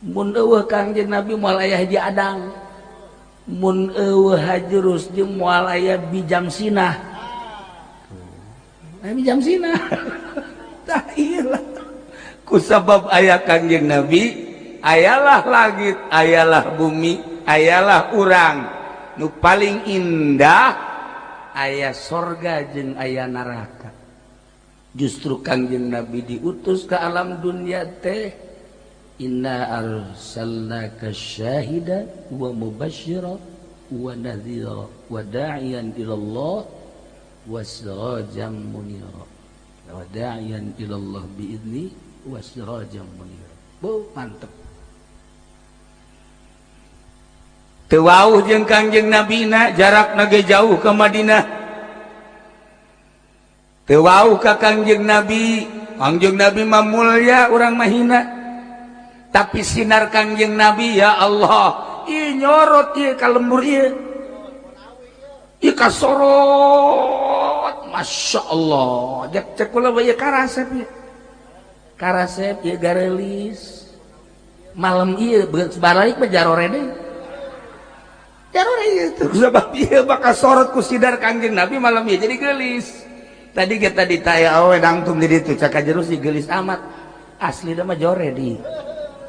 Speaker 3: Mun eueuh Kangjeng Nabi moal aya Haji Adang. Mun eueuh Haji Rusdi moal aya Bijam Sinah. Nah, Bijam Sinah.
Speaker 1: Tah ieu lah. Kusabab aya Kangjeng Nabi, ayalah langit, ayalah bumi, ayalah urang. Nu paling indah
Speaker 3: aya sorga jeung aya neraka. Justru Kangjeng Nabi diutus ke alam dunia teh inna arsalnaka syahidan wa mubasysyira wa nadhira wa da'iyan ila Allah wa sirajan munira wa da'iyan ila Allah bi'idznih wasirajam munira. Bu, mantep.
Speaker 1: Teu wauh jeung Kangjeng Nabina, jarakna ge jauh ke Madinah. Teu wauh ka Kangjeng Nabi. Kangjeng Nabi mah mulya, urang mah hina. Tapi sinar Kangjeng Nabi, ya Allah, ieu nyorot ieu ka lembur ieu. Ieu kasorot, Masya Allah. Cek cek kula ieu karasep ieu. Karasep ieu garelis. Malam ieu balik mah jarore deui. Jarore ieu tuh sebab ieu bakal sorot ku sinar Kangjeng Nabi malam ieu jadi geulis. Tadi kita ditanya, awe dangtum di ditu caka jero si geulis amat. Asli mah jore di.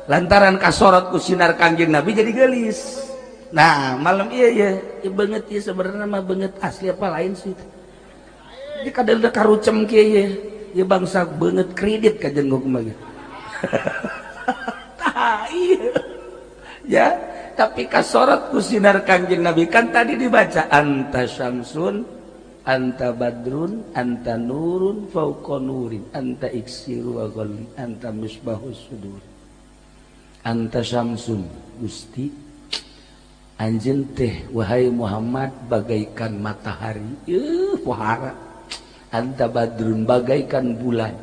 Speaker 1: Lantaran kasorot ku sinar Kangjeng Nabi jadi geulis. Nah, malam iya iya, iya banget ya, sebenarnya mah banget asli apa lain sih. Jadi kadang udah karucem kieu ya, ya bangsa banget kredit kajen gua mah. Tah iya. Ya, tapi kasorot ku sinar Kangjeng Nabi kan tadi dibaca anta syamsun, anta badrun, anta nurun fauqa nurin, anta iksiru wa ghalli, anta misbahus sudur. Anta syamsun, Gusti anjeun teh wahai Muhammad bagaikan matahari, pohara. Anta badrun, bagaikan bulan.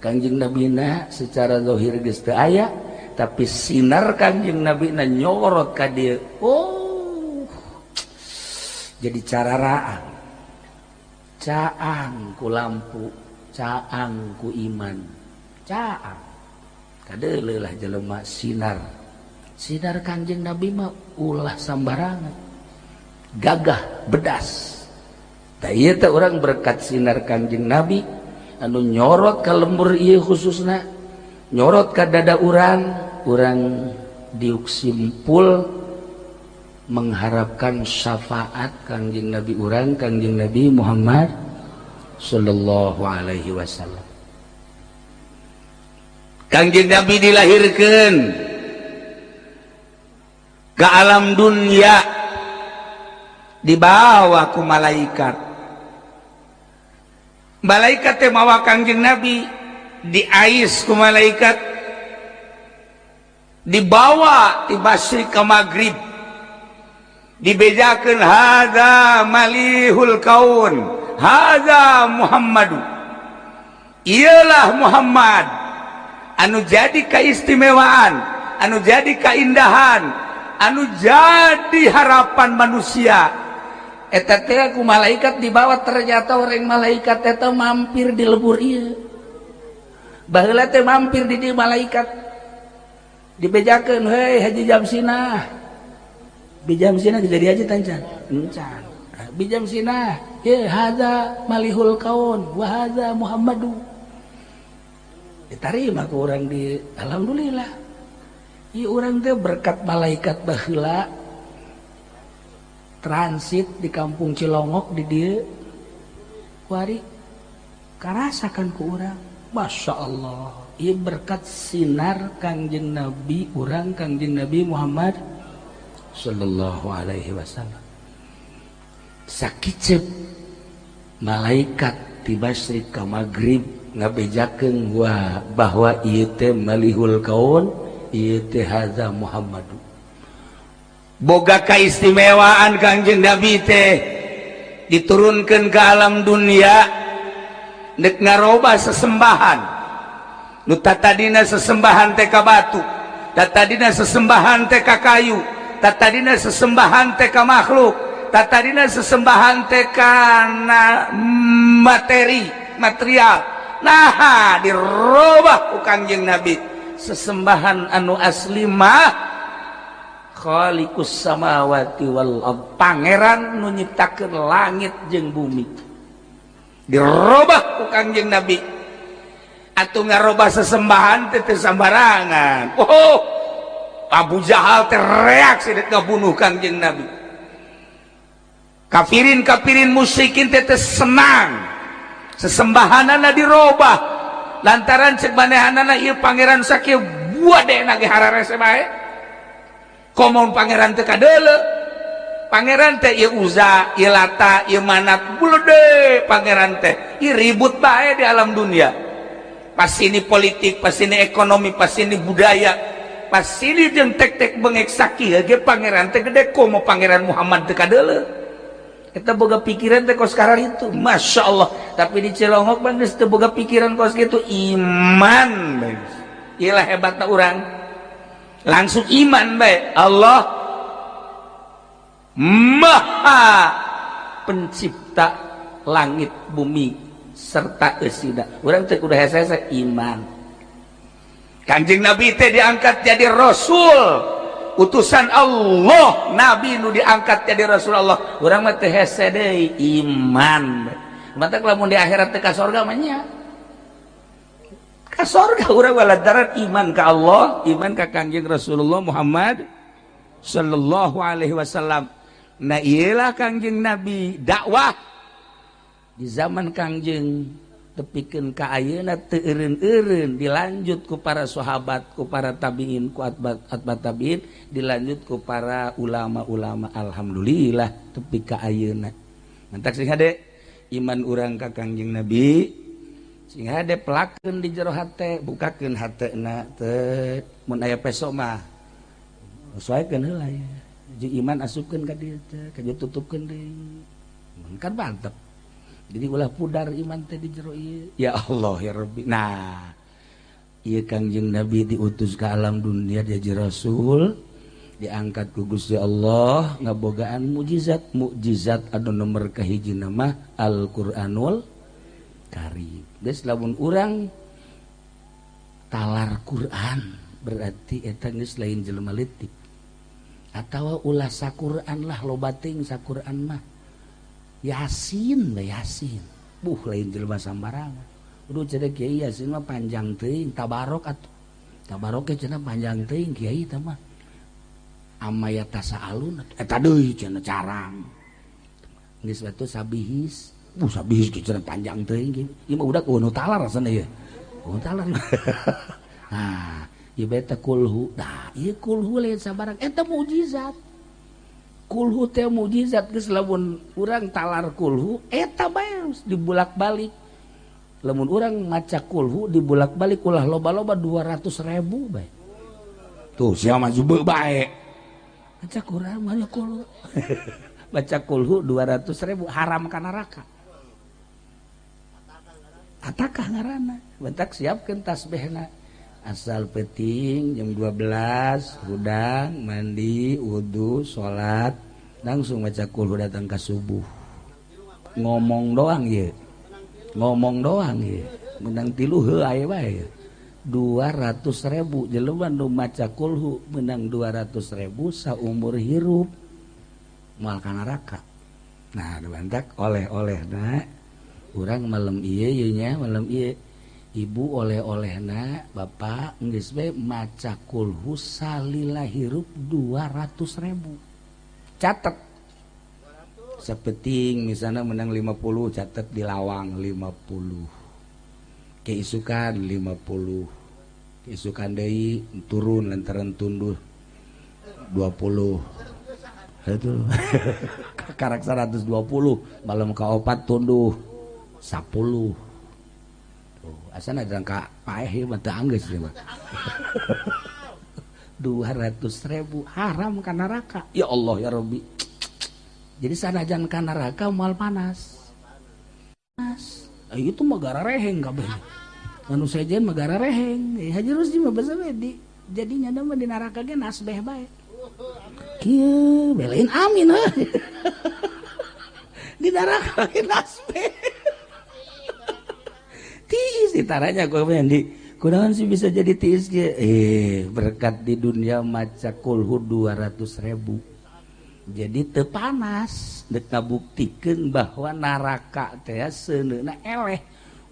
Speaker 1: Kangjeng Nabina secara zahir geus teu aya, tapi sinar Kangjeng Nabina nyorot ka dieu. Oh, jadi cararaang, caang ku lampu, caang ku iman, caang kadeuleuh lah jelema sinar. Sinar Kangjeng Nabi mah ulah sambarangan, gagah bedas. Tah ieu teh urang berkat sinar Kangjeng Nabi anu nyorot ka lembur ieu, khususna nyorot ka dada urang, urang diuk simpul mengharapkan syafaat Kangjeng Nabi urang, Kangjeng Nabi Muhammad sallallahu alaihi wasallam. Kangjeng Nabi dilahirkan ke alam dunia, dibawa ku malaikat. Malaikat teh mawa Kangjeng Nabi, diais ku malaikat, dibawa di masyrik ke maghrib, dibejakeun, hadza malihul kaun, hadza Muhammadu, ialah Muhammad anu jadi keistimewaan, anu jadi keindahan, anu jadi harapan manusia. Eta teh ku malaikat dibawa, ternyata orang malaikat eta mampir di lebur ieu. Baheula teh mampir di dieu malaikat, dibejakeun, hei Haji Jamsinah, Bijamsinah jadi aja tancan encan Bijamsinah ye, hadza malihul kaun wa hadza Muhammadu. Diterima ke orang di, alhamdulillah. Ieu urang teh berkat malaikat baheula transit di kampung Cilongok di dieu kuari karasakan ku urang. Masya Allah, ieu berkat sinar Kangjeng Nabi urang, Kangjeng Nabi Muhammad sallallahu alaihi wasallam. Sakicep malaikat di masyrik ka maghrib ngabejakeun wah bahwa ieu teh malihul kaun, ieu teh hadza Muhammadu. Boga keistimewaan Kangjeng Nabi teh diturunkan ke alam dunia nek ngaroba sesembahan nu tadina sesembahan teh ka batu, tadina sesembahan teh ka kayu, tadina sesembahan teh ka makhluk, tadina sesembahan teh kana materi material. Nah, dirobah ku Kangjeng Nabi, sesembahan anu asli mah Khaliqus samawati wal ard, pangeran nu nyiptakeun langit jeung bumi. Dirobah ku Kangjeng Nabi. Atuh ngarobah sesembahan teh teu sambarangan. Oh, Abu Jahal teh reaksi dek ngabunuh Kangjeng Nabi. Kafirin kafirin musyrikin teh teu senang sesembahanana dirobah, lantaran cek manehanana ieu pangeran sakieu buat deh nage hararese bae. Komo pangeran teh kadeuleu, pangeran teh ieu Uza, ieu Lata, ieu Manat, bulede pangeran teh ieu ribut bae di alam dunia. Pas ini politik, pas ini ekonomi, pas ini budaya, pas ini jeung tek-tek bengek sakieu ge pangeran teh gede. Komo pangeran Muhammad teh kadeuleu, eta boga pikiran teh kos karar itu. Masya Allah. Tapi di Cilongok mah geus teu boga pikiran kos kitu, iman bae. Iyalah hebatna urang. Langsung iman bae. Allah Maha Pencipta langit bumi serta eusina. Urang teh kudu hese iman. Kanjeng Nabi teh diangkat jadi rasul, utusan Allah, nabi nu diangkat jadi rasul Allah. Urang mah teh hese deui, iman. Matak lamun di akhirat teh ka sorga mah nya. Ka sorga urang lantaran iman ka Allah, iman ka Kanjeng Rasulullah Muhammad sallallahu alaihi wasallam. Nah, iyalah Kangjeng Nabi dakwah di zaman Kangjeng tepikeun ka ayeuna teu eureun-eureun, dilanjut ku para sahabat, ku para tabiin, ku atba atba tabiin, dilanjut ku para ulama-ulama, alhamdulillah tepi ka ayeuna. Mantak sing hade iman urang ka Kangjeng Nabi, sing hade pelakeun di jero hate, bukakeun hatena teh. Mun aya peso mah sesuaikeun heula ya. Jeung iman asupkeun ka dieu teh, ka tutupkeun deui. Kan mantep. Jadi ulah pudar iman teh di jero ieu. Ya Allah ya Rabbi. Nah, ieu Kangjeng Nabi diutus ke alam dunia jadi rasul, diangkat ku Gusti Allah ngabogaan mukjizat. Mukjizat anu nomor kahiji nama Al-Qur'anul Karim. Geus lamun urang talar Quran berarti eta geus lain jelema leutik. Atawa ulah saquran lah, loba teuing saquran mah. Yasin lah, Yasin. Buh, lain jelema sambarangan. Udah cenah kiai Yasin mah panjang teuing, tabarok atuh. Tabarok ge cenah panjang teuing kiai tah mah. Amma yatasaalun eta deui cenah carang. Geus batu sabihis. Buh, sabihis ge cenah panjang teuing. Ieu mah udah nu talar rasana ieu. Nu talar. Nah, ieu beta kulhu. Nah, ieu kulhu lain sabarang eta mukjizat. Kulhu teh mukjizat. Geus lamun urang talar kulhu eta bae dibulak-balik. Lamun urang maca kulhu dibulak-balik ulah loba-loba, 200.000 bae. Tuh sia mah jube bae. Maca Quran, maca kulhu. Baca kulhu 200.000 haram ka neraka. Atakah ngaranna? Bentak siapkeun tasbihna. Asal peting jam 12 hudang mandi wudu salat langsung baca kulhu datang ke subuh. Ngomong doang ye, ngomong doang ye, menang tilu heuh aya bae 200.000. Jelema nu maca kulhu menang 200.000 saumur hirup moal ka neraka. Nah, bantak oleh-olehna urang malam ieu ieu nya, malam ieu ibu oleh-olehna bapak geus bae maca kulhu salila hirup 200.000. Catet sapeting misalnya menang 50, catet di lawang 50, keisukan 50, keisukan deui turun lantaran tunduh 20, itu karak 120, malam kaopat tunduh 10. Tuh, asana ka paeh ieu mah teu anggeus ieu mah. 200.000 haram ka neraka. Ya Allah ya Rabbi. Jadi sanajan ka neraka moal panas. Panas. Itu mah gara reheng kabeh. Anu sejen mah gara reheng. Haji Rusdi mah basa di jadinya mah di neraka ge nasbeh bae. Kieu belain amin heuh. Di neraka ge nasbeh. Tiis ditaranya gue di kunaon sih bisa jadi tiis ge, berkat di dunia maca kulhu 200.000 jadi teu panas. Dek ngabuktikeun bahwa neraka teh seuneuna eleh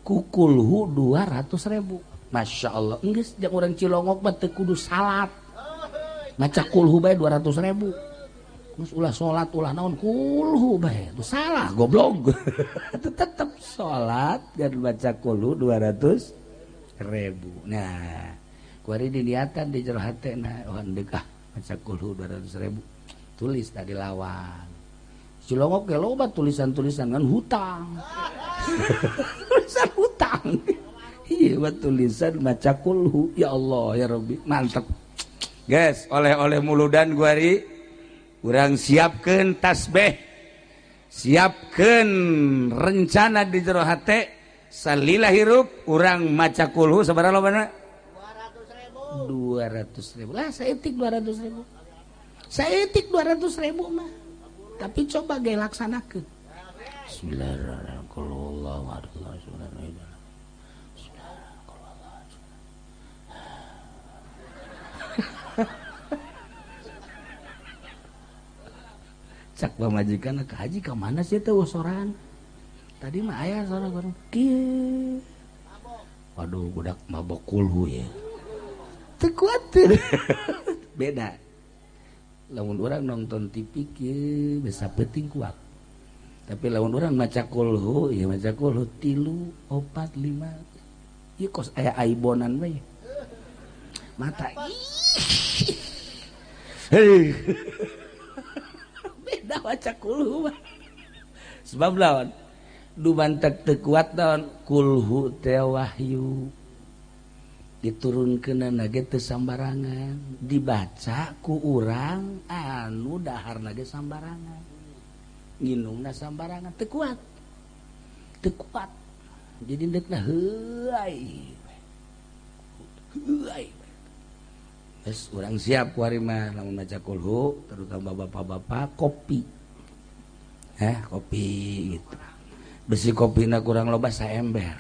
Speaker 1: ku kulhu 200.000. Masya Allah, geus jeung urang Cilongok mah teu kudu salat, maca kulhu bae 200.000. Geus ulah salat ulah naon, kulhu bae. Itu salah goblok. Tetep salat dan baca kulhu 200.000. Nah, kuari diniatan di jero hatena, oh deuk ah maca kulhu 200.000. Tulis tadi lawan. Cilongok ge loba tulisan-tulisan kan hutang. Tulisan hutang. Iya, tulisan maca kulhu. Ya Allah ya Rabbi, mantep. Guys, oleh-oleh muludan kuari urang siapkeun tasbih. Siapkeun rencana di jero hate salila hirup urang maca kulhu sabaraha lobana?
Speaker 3: 200.000. Lah saeutik 200.000. Saeutik 200.000 mah. Tapi coba ge laksanakeun.
Speaker 1: Bismillahirrahmanirrahim.
Speaker 3: Cak pamajikan ke haji ke mana sih teh soran? Tadi mah aya soran bareng kieu.
Speaker 1: Waduh budak mabok kulhu ya.
Speaker 3: Teu kuatir. Beda. Lamun urang nonton TV kieu bisa penting kuat. Tapi lamun urang maca kulhu, ya maca kulhu 3, 4, 5. Ieu kos aya aibonan we. Mata.
Speaker 1: Hei.
Speaker 3: Beda maca kulhu mah. Sebab lawan du bantek teu kuat lawan kulhu teh wahyu. Diturunkeunana ge teu sambarangan, dibaca ku urang anu daharna ge sambarangan. Nginumna sambarangan teu kuat. Teu kuat. Jadi deukna heuay. Heuay.
Speaker 1: Geus urang siap ku ari mah lamun maca kulhu, terutama bapak-bapak kopi. Kopi gitu. Besi kopina kurang loba saember.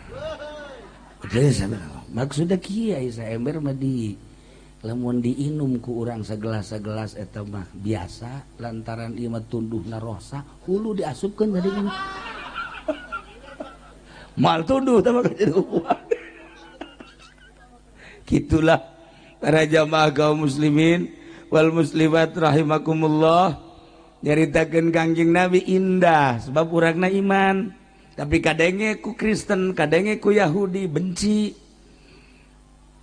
Speaker 1: Geus maksudna kieu aya saember mah di lamun diinum ku urang segelas-segelas eta mah biasa lantaran ieu mah tunduhna rosa hulu diasupkeun jadi ini.
Speaker 2: Mal tunduh tah mah jadi kuat. Kitulah para jamaah kaum muslimin wal muslimat rahimakumullah, nyaritakeun Kangjeng Nabi indah sebab urangna iman, tapi kadenge ku Kristen, kadenge ku Yahudi benci.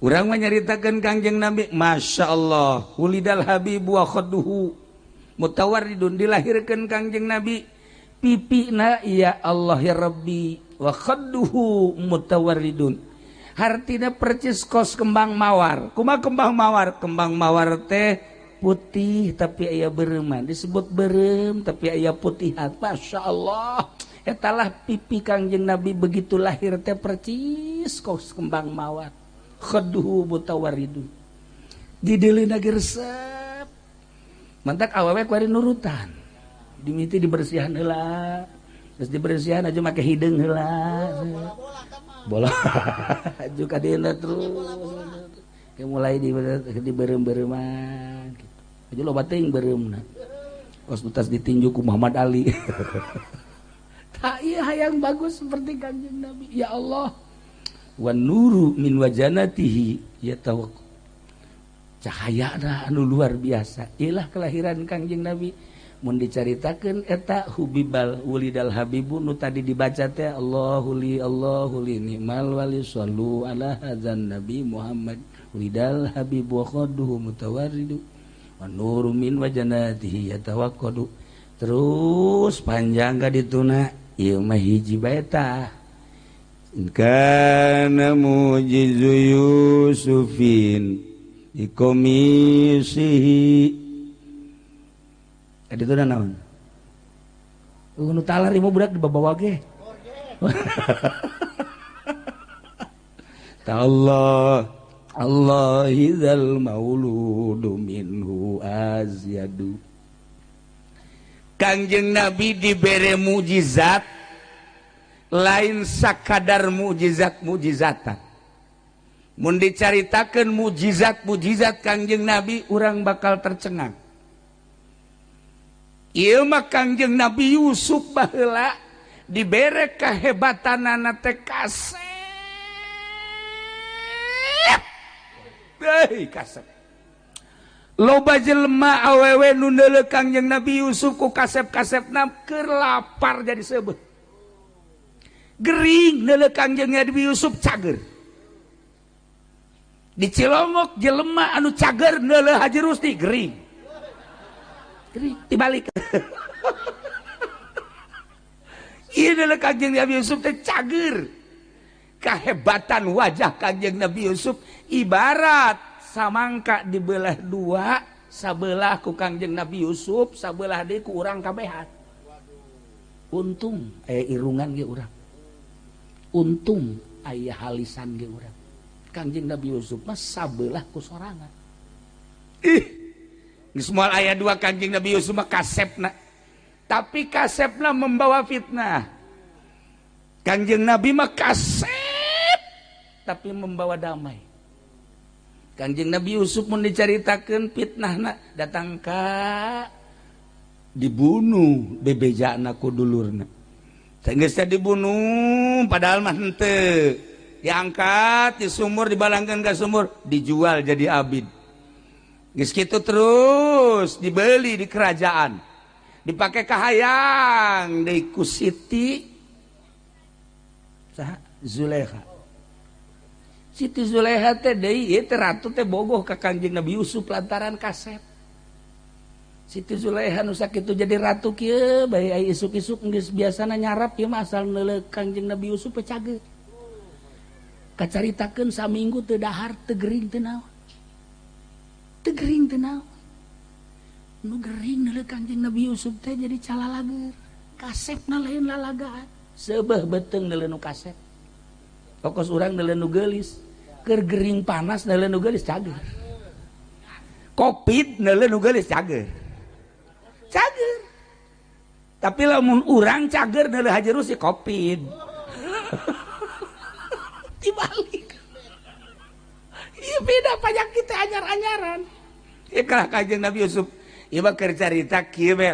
Speaker 2: Urang mah nyaritakeun Kangjeng Nabi, Masya Allah, wulidal habibu wa khadduhu mutawarridun, dilahirkeun Kangjeng Nabi pipina ya Allah ya Rabbi, wa khadduhu mutawarridun, hartina percis kos kembang mawar. Kumaha kembang mawar? Kembang mawar teh putih tapi aya bereuman, disebut berem tapi aya putihan. Masya Allah, etalah pipi Kangjeng Nabi begitu lahir teh percis kos kembang mawar. Khaduhu mutawaridun, dideleuna ge resep. Mantak awewe kuari nurutan, dimiti dibersihan heula, geus dibersihan aja make hideung heula. Bola aju ka dieuna terus. Ke mulai di berem-bereman gitu. Aja loba teuing bereumna. Kos utas ditinju ku Muhammad Ali. Tak ieu hayang bagus seperti Kangjeng Nabi. Ya Allah.
Speaker 1: Wan nuru min wajanatihi yatawak. Cahayana anu luar biasa. Ilah kelahiran Kangjeng Nabi. Mun dicaritakeun eta hubibal wulidal habibu nu tadi dibaca teh Allahu li Allahu li ni'mal wali sallu ala hadzan nabi Muhammad wulidal habibu wa khadduhu mutawarridu wan nuru min wajanatihi yatawaqqadu. Terus panjang ka dituna ieu mah hiji bae tah. Kana mujizu Yusufin dikomisihi. Tadi itu naon?
Speaker 3: Nu talar ieu budak dibawa ge.
Speaker 1: Allah Allah idzal mauludu minhu azyadu. Kangjeng Nabi dibere mukjizat lain sakadar mukjizat-mukjizatan. Mun dicaritakeun mukjizat-mukjizat Kangjeng Nabi urang bakal tercengang. Ieu mah Kangjeng Nabi Yusuf baheula dibere kehebatanana teh kasep. Hei kasep. Loba jelema awewe nu neuleuh Kangjeng Nabi Yusuf ku kasep-kasepna keur lapar jadi seubeuh. Gering neuleuh Kangjeng Nabi Yusuf cager. Di Cilongok jelema anu cager neuleuh Haji Rusdi gering. Gering dibalik. Ieu neuleuh Kangjeng Nabi Yusuf teh cager. Kehebatan wajah Kangjeng Nabi Yusuf ibarat samangka dibelah dua, sabelah ku Kangjeng Nabi Yusuf, sabelah deui ku urang kabehan.
Speaker 3: Untung aya irungan ge urang. Untung aya halisan ge urang. Kangjeng Nabi Yusuf mah sabelah ku sorangan. Ih, geus moal aya dua Kangjeng Nabi Yusuf mah kasepna. Tapi kasepna membawa fitnah. Kangjeng Nabi mah kasep tapi membawa damai. Kangjeng Nabi Yusuf mun dicaritakeun fitnahna datang ka dibunuh bebejana ku dulurna. Geus teh dibunuh padahal mah henteu. Diangkat di sumur, dibalangkeun ka sumur, dijual jadi abid. Geus kitu terus dibeli di kerajaan. Dipake kahayang deui ku Siti saha Zulaikha. Siti Zulaikha teh deui ieu teh ratu teh bogoh ka Kangjeng Nabi Yusuf lantaran kasep. Siti Zulaikha nu sakitu jadi ratu kieu bae ai isuk-isuk geus biasana nyarap ieu mah asal neuleuh Kangjeng Nabi Yusuf pecage. Kacaritakeun saminggu teu dahar teu gering teu naon. Teu gering teu naon. Nu gering neuleuh Kangjeng Nabi Yusuf teh jadi calalager. Kasepna lain lalagaan. Seubeuh beuteung neuleuh nu kasep. Pokos urang neuleuh nu geulis. Keur gering panas neuleuh nu geulis cager. Covid neuleuh nu geulis cager. Cager. Tapi lamun urang cager neuleuh haji rusi Covid. Dibalik. Ieu beda panyakit teh anyar-anyaran. Ieu kalah Kangjeng Nabi Yusuf. Ieu mah keur carita kieu we.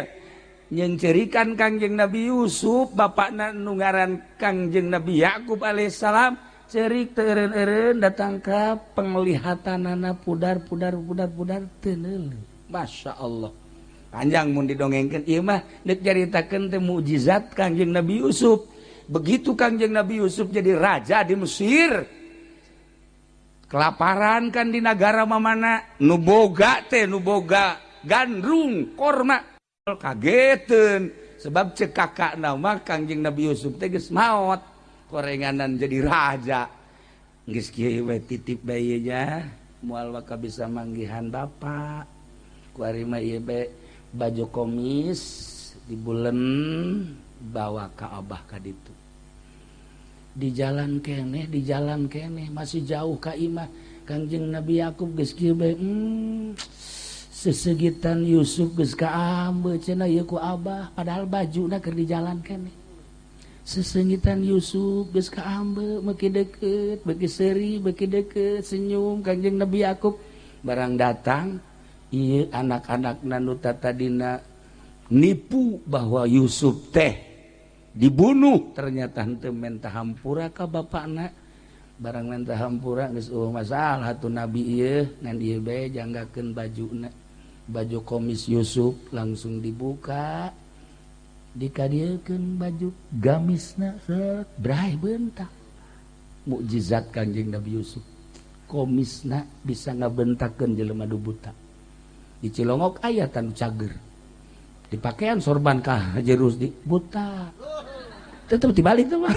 Speaker 3: Nyeungceurikan Kangjeng Nabi Yusuf bapakna nu ngaran Kangjeng Nabi Yakub alaihissalam cerik teu eureun-eureun datang ka penglihatanana pudar pudar pudar pudar teu neuleuh. Masya Allah. Panjang mun didongengkeun ieu mah deuk caritakeun teh mukjizat Kangjeng Nabi Yusuf. Begitu Kangjeng Nabi Yusuf jadi raja di Mesir, kelaparan kan di negara mamana, nu boga teh nu boga gandrung korma kageteun sebab cek kakakna mah Kangjeng Nabi Yusuf teh geus maot korenganan jadi raja. Geus kieu we titip bae ieu nya moal waka bisa manggihan bapak. Ku ari mah ieu bae baju komis dibulen bawa ka abah ka ditu. Di jalan keneh masih jauh ka imah Kangjeng Nabi Yakub geus kieu bae sesegitan Yusuf geus kaambe cenah ieu ku abah padahal bajuna keur di jalan keneh. Sesengitan Yusuf geus kaambe beuki deukeut beuki seuri beuki deukeut senyum Kangjeng Nabi Yakub barang datang ieu anak-anakna nu tatadina nipu bahwa Yusuf teh dibunuh ternyata henteu menta hampura ka bapakna. Barang menta hampura geus eueuh masalah atuh nabi ieu ngan ieu bae janggakeun bajuna. Baju komis Yusuf langsung dibuka dikadiekeun baju gamisna set bray bentak. Mukjizat Kangjeng Nabi Yusuf komisna bisa ngabentakeun jelema nu buta. Di Cilongok aya tanu cager dipakaian sorban kah Haji Rusdi buta tetep dibalik tuh mah.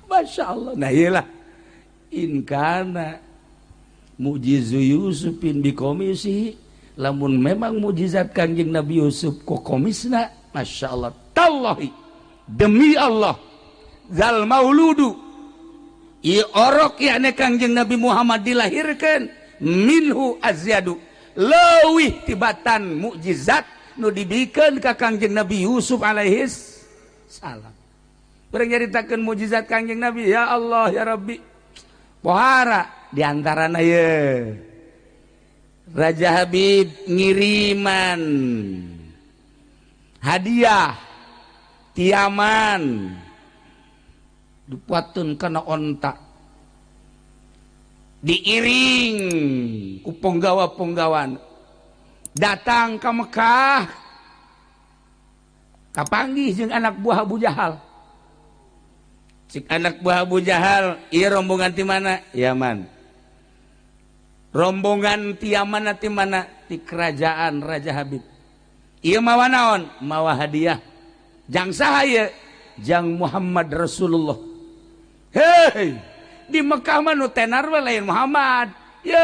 Speaker 3: Masya Allah. Nah iyalah in kana mujizu Yusufin bikomisi lamun memang mujizat Kangjeng Nabi Yusuf ku komisna Masya Allah tallahi demi Allah zal mauludu ieu orok yakni Kangjeng Nabi Muhammad dilahirkan minhu azyadu leuwih tibatan mukjizat nu dibikeun ka Kangjeng Nabi Yusuf alaihis salam. Urang nyaritakeun mukjizat Kangjeng Nabi ya Allah ya Rabbi. Pohara di antarana ye Raja Habib ngiriman hadiah tiaman dipuatun kana onta diiring ku penggawa-penggawan datang ke Mekah kapanggih jeung anak buah Abu Jahal. Cik anak buah Abu Jahal ieu rombongan ti mana? Yaman. Rombongan ti Yaman ti mana? Ti kerajaan Raja Habib. Ieu mawa naon? Mawa hadiah. Jang saha ieu? Jang Muhammad Rasulullah. Hei, di Mekah mah nu tenar we lain Muhammad. Ye,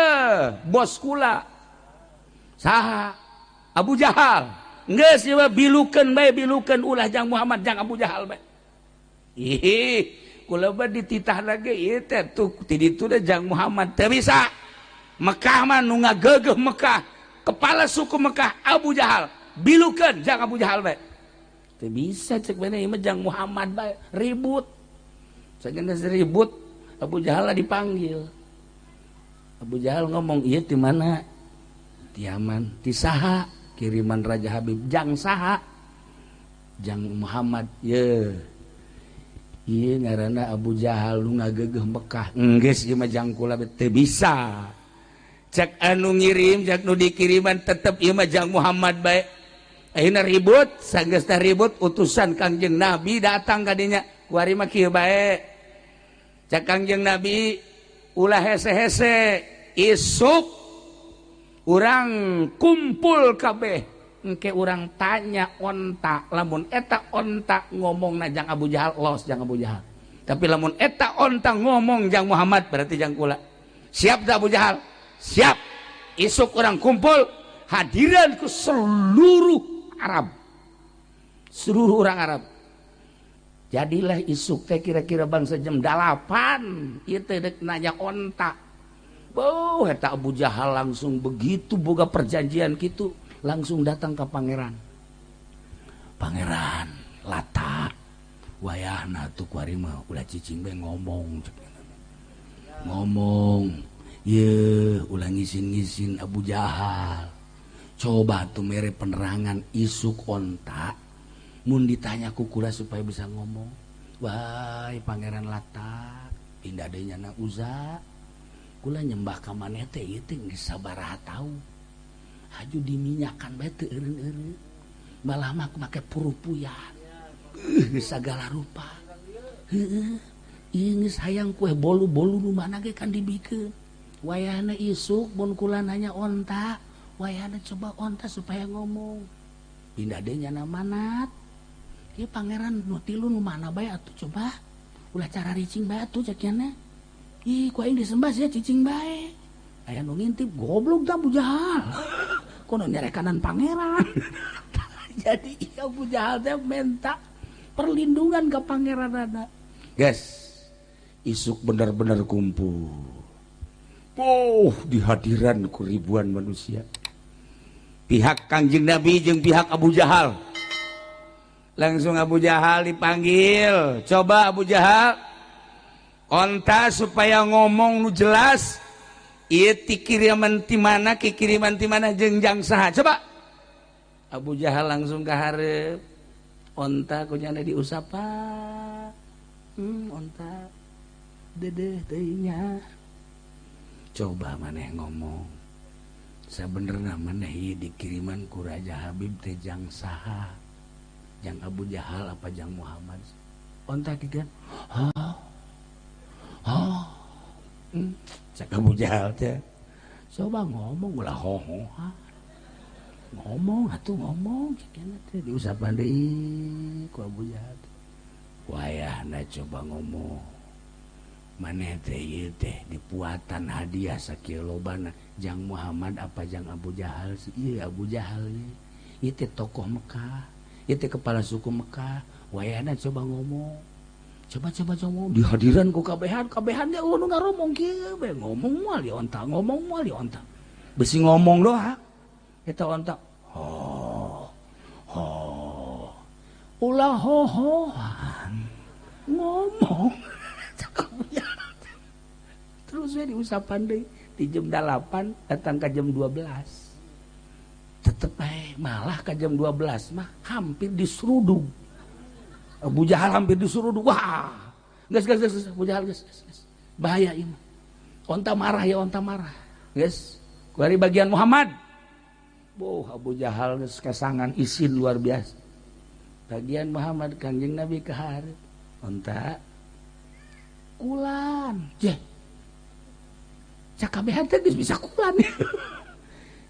Speaker 3: bos kula. Saha? Abu Jahal. Geus ieu bilukeun bae, bilukeun ulah jang Muhammad, jang Abu Jahal bae. Ih, kula mah dititah lagi ieu teh tuh ti ditu teh jang Muhammad teu bisa. Mekah mah nu ngagegeuh Mekah, kepala suku Mekah Abu Jahal, bilukeun jang Abu Jahal bae. Teu bisa cek bene ieu mah jang Muhammad bae, ribut. Sageuna ribut, Abu Jahal dipanggil. Abu Jahal ngomong, "Ieu ti mana?" "Ti Yaman." "Ti saha?" "Kiriman Raja Habib." "Jang saha?" "Jang Muhammad." "Ye. Ieu ngaranna Abu Jahal nu ngagegeuh Mekah. Enggeus ieu mah jang kula teu bisa." Cek anu ngirim, cek nu dikiriman tetep ieu mah jang Muhammad bae. Ayeuna ribut, sanggeusna ribut utusan Kangjeng Nabi datang ka dinya. Kuari mah kieu bae. Cek Kangjeng Nabi ulah hese-hese, isuk urang kumpul kabeh, engke urang tanya onta, lamun eta onta ngomong na jang Abu Jahal, los jang Abu Jahal. Tapi lamun eta onta ngomong jang Muhammad berarti jang kula. Siap dah Abu Jahal? Siap. Isuk urang kumpul, hadiran ke seluruh Arab, seluruh orang Arab. Jadilah isuk teh kira-kira bangsa jam 8 ieu teh dek nanya onta. Beuh, eta Abu Jahal langsung begitu boga perjanjian kitu, langsung datang ke pangeran. Pangeran Lata, wayahna tuh kuari mah ulah cicing bae ngomong. Ngomong, ye ulah ngisin-ngisin Abu Jahal. Coba tuh mere penerangan isuk onta mun ditanya ku kula supaya bisa ngomong. Wahai Pangeran Lata, pindah deui nyana Uza. Kula nyembah ka maneh teh ieu teh geus sabaraha taun. Haju diminyakan bae teu eureun-eureun. Malah mah make purupuyan. Geus sagala rupa. Heueuh, ieu geus hayang kue bolu-bolu nu mana ge kan dibikeun. Wayahna isuk mun kula nanya onta, wayahna coba onta supaya ngomong. Pindah deui nyana Manat. Ieu pangeran nu tilu nu mana bae atuh coba. Ulah cara ricing bae atuh cek nya. Ih, ku aing disembah sia cicing bae. Aya nu ngintip, goblok tah Abu Jahal. Kono nyerekanan pangeran. Jadi Abu Jahal teh minta perlindungan ke pangeranana. Guys, isuk bener-bener kumpul. Oh, di hadiran ku ribuan manusia. Pihak Kangjeng Nabi jeung pihak Abu Jahal. Langsung Abu Jahal dipanggil. Coba Abu Jahal, onta supaya ngomong nu jelas. Ieu ti kiriman ti mana, ki kiriman ti mana jeung jang saha. Coba. Abu Jahal langsung ka hareup. Onta kunyana diusapan. Onta dedeh teuing. Coba maneh ngomong. Sabenerna maneh ieu dikiriman ku Raja Habib teh jang saha? Jang Abu Jahal apa jang Muhammad? Onta kieu kan. Oh. Oh. Cak Abu Jahal teh. Coba ngomong ulah hoho. Ngomong atuh ngomong cek teh diusapan deui ku Abu Jahal. Wayahna coba ngomong. Maneh teh ieu teh dipuatan hadiah sakieu lobana jang Muhammad apa jang Abu Jahal sih? Ieu Abu Jahal ieu. Ieu teh tokoh Mekah, ieu teh kepala suku Mekah. Wayahna coba ngomong. Coba-coba ngomong di hadiran ku kabehan, kabehan ge nu ngaromong kieu bae ngomong moal di onta, ngomong moal di onta. Besi ngomong doang. Eta onta. Ho. Ho. Ulah hohoan. Ngomong. Terus we diusapan deui di jam 8 datang ke jam 12. Tetep bae malah ke jam 12 mah hampir diseruduk. Abu Jahal hampir diseruduk. Wah. Geus geus geus Abu Jahal geus geus. Bahaya ieu mah. Onta marah ya, onta marah. Geus. Kuari bagian Muhammad. Boh, Abu Jahal geus kesangan isin luar biasa. Bagian Muhammad Kangjeng Nabi ka hareup. Onta kulan. Jeh. Cakabehan teh geus bisa kulan.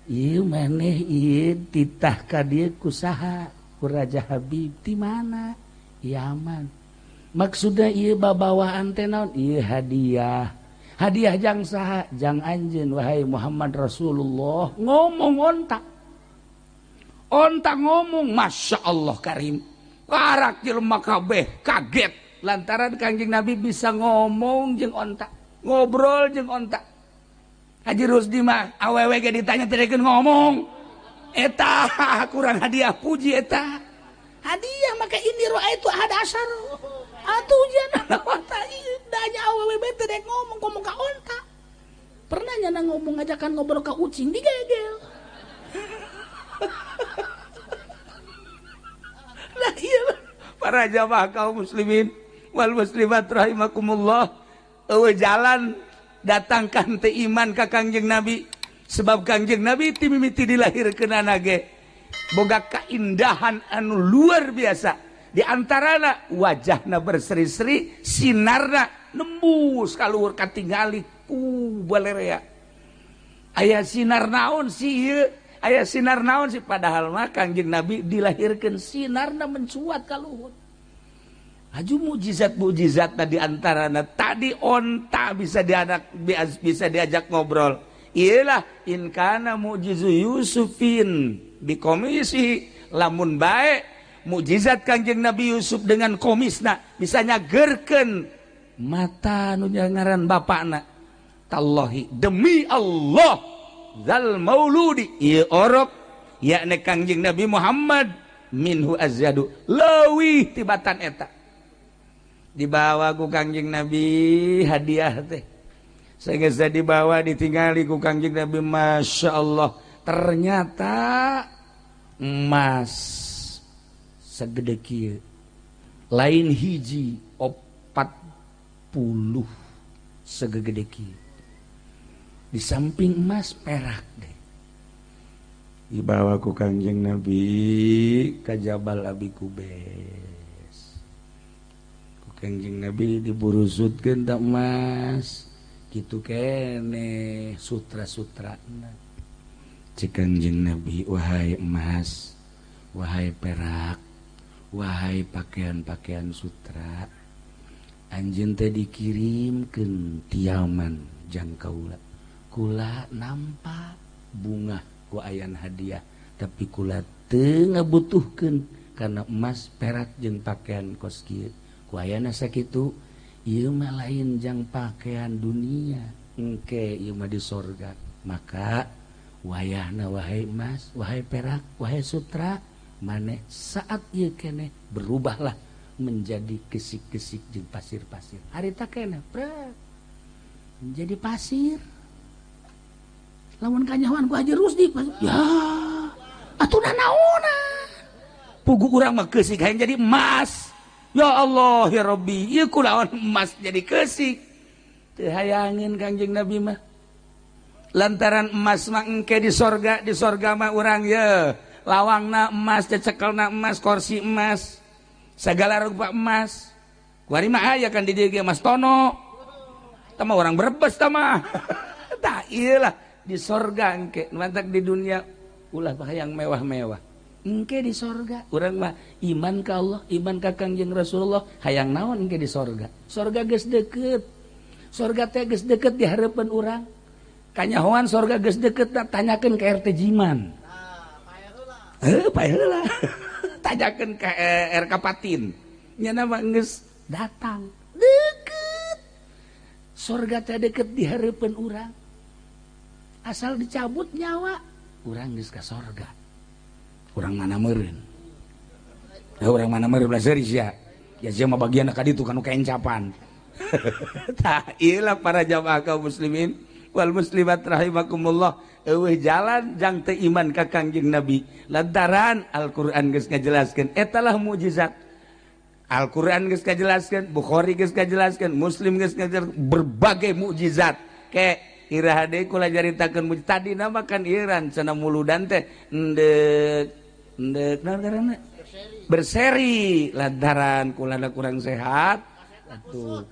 Speaker 3: Ieu maneh ieu titah ka dieu ku saha? Ku Raja Habib ti mana? Yaman. Maksudna ieu babawaan teh naon? Ieu hadiah. Hadiah jang saha? Jang anjeun wahai Muhammad Rasulullah. Ngomong onta. Onta ngomong, Masya Allah karim. Karak jelema kabeh kaget lantaran Kangjeng Nabi bisa ngomong jeung onta, ngobrol jeung onta. Haji Rusdi mah awewe ge ditanya teu ngomong. Eta kurang hadiah puji eta. Hadiah maka ini roa itu ada asar. Atuh jana onta ieu danya awewe bae teu ngomong ngomong ka onta. Pernah nyana ngomong ngajakan ngobrol ka ucing digegel. Nah iya para jamaah kaum muslimin wal muslimat rahimakumullah, eueuh jalan datangkan teh iman ka Kangjeng Nabi, sebab Kangjeng Nabi ti mimiti dilahirkeunana ge boga kaindahan anu luar biasa. Di antarana wajahna berseri-seri, sinarna nembus ka luhur katingali ku balerea. Aya sinar naon sih ieu? Aya sinar naon sih, padahal mah Kangjeng Nabi dilahirkeun sinarna mencuat ka luhur. Aju mukjizat-mukjizat tadi antarana tadi onta bisa dianak bisa diajak ngobrol. Iyalah in kana mukjizu Yusufin bikomisi, lamun bae mukjizat Kangjeng Nabi Yusuf dengan komisna bisa nyagerkeun mata nu ngaran bapakna. Tallahi demi Allah zal mauludi ieu orok yakni Kangjeng Nabi Muhammad minhu azyadu leuwih tibatan eta. Dibawa ku Kangjeng Nabi hadiah teh. Sehingga dibawa ditinggali ku Kangjeng Nabi, Masya Allah ternyata emas segede kieu lain hiji 40 segede kieu. Di samping emas perak deh. Dibawa ku Kangjeng Nabi ka Jabal Abi Kubes. Ku Kangjeng Nabi diburusutkeun tak emas kitu keneh sutra-sutrana. Cek Kangjeng Nabi, wahai emas, wahai perak, wahai pakaian-pakaian sutra, anjeun teh dikirimkeun tiaman jang kaula. Kula nampak bunga ku ayan hadiah, tapi kula teu ngabutuhkeun karena emas perak jeung pakaian kos kieu. Ku ayana sakitu ieu mah lain jang pakaian dunia, engke ieu mah di sorga. Maka wayahna wahai emas, wahai perak, wahai sutra, maneh saat ieu keneh berubahlah menjadi kesik-kesik jeung pasir-pasir. Harita keneh prek menjadi pasir. Lamun kanyahoan ku Haji Rusdi, ya atuh naona. Pugu urang mah keusik hayang jadi emas. Ya Allah ya Rabbi, ieu kulaon emas jadi keusik. Teu hayangeun Kangjeng Nabi mah. Lantaran emas mah engke di sorga mah urang ye lawangna emas, cecekelna emas, kursi emas, segala rupa emas. Kuari mah aya kan di dieu ge Mas Tono. Tah mah urang Brebes tah mah. Tah ieu lah di sorga engke, mantak di dunia ulah hayang mewah-mewah. Engke di sorga urang mah iman ka Allah, iman ka Kangjeng Rasulullah, hayang naon engke di sorga. Sorga geus deukeut. Sorga teh geus deukeut di hareupeun urang. Kanyahoan sorga geus deukeut, tanyakeun ka RT Jiman. Heuh, pae heula. Tanyakeun ka RK Patin. Nya mah geus datang. Deukeut. Sorga teh deukeut di hareupeun urang. Asal dicabut nyawa, urang geus ka sorga. Urang mana meureun? Ya urang mana meureun belah seuri sia. Ya sia mah bagian ka ditu kanu kaencapan. Tah ieu lah para jamaah kaum muslimin wal muslimat rahimakumullah. Eueuh jalan jang teu iman ka Kangjeng Nabi. Lantaran Al-Qur'an geus ngajelaskeun eta lah mukjizat. Al-Qur'an geus ngajelaskeun, Bukhari geus ngajelaskeun, Muslim geus ngajelaskeun berbagai mukjizat. Ke iraha deui kula caritakeun tadi nama kan iran cenah muludan teh endek endek naon ngaranna berseri lantaran kulana kurang sehat atuh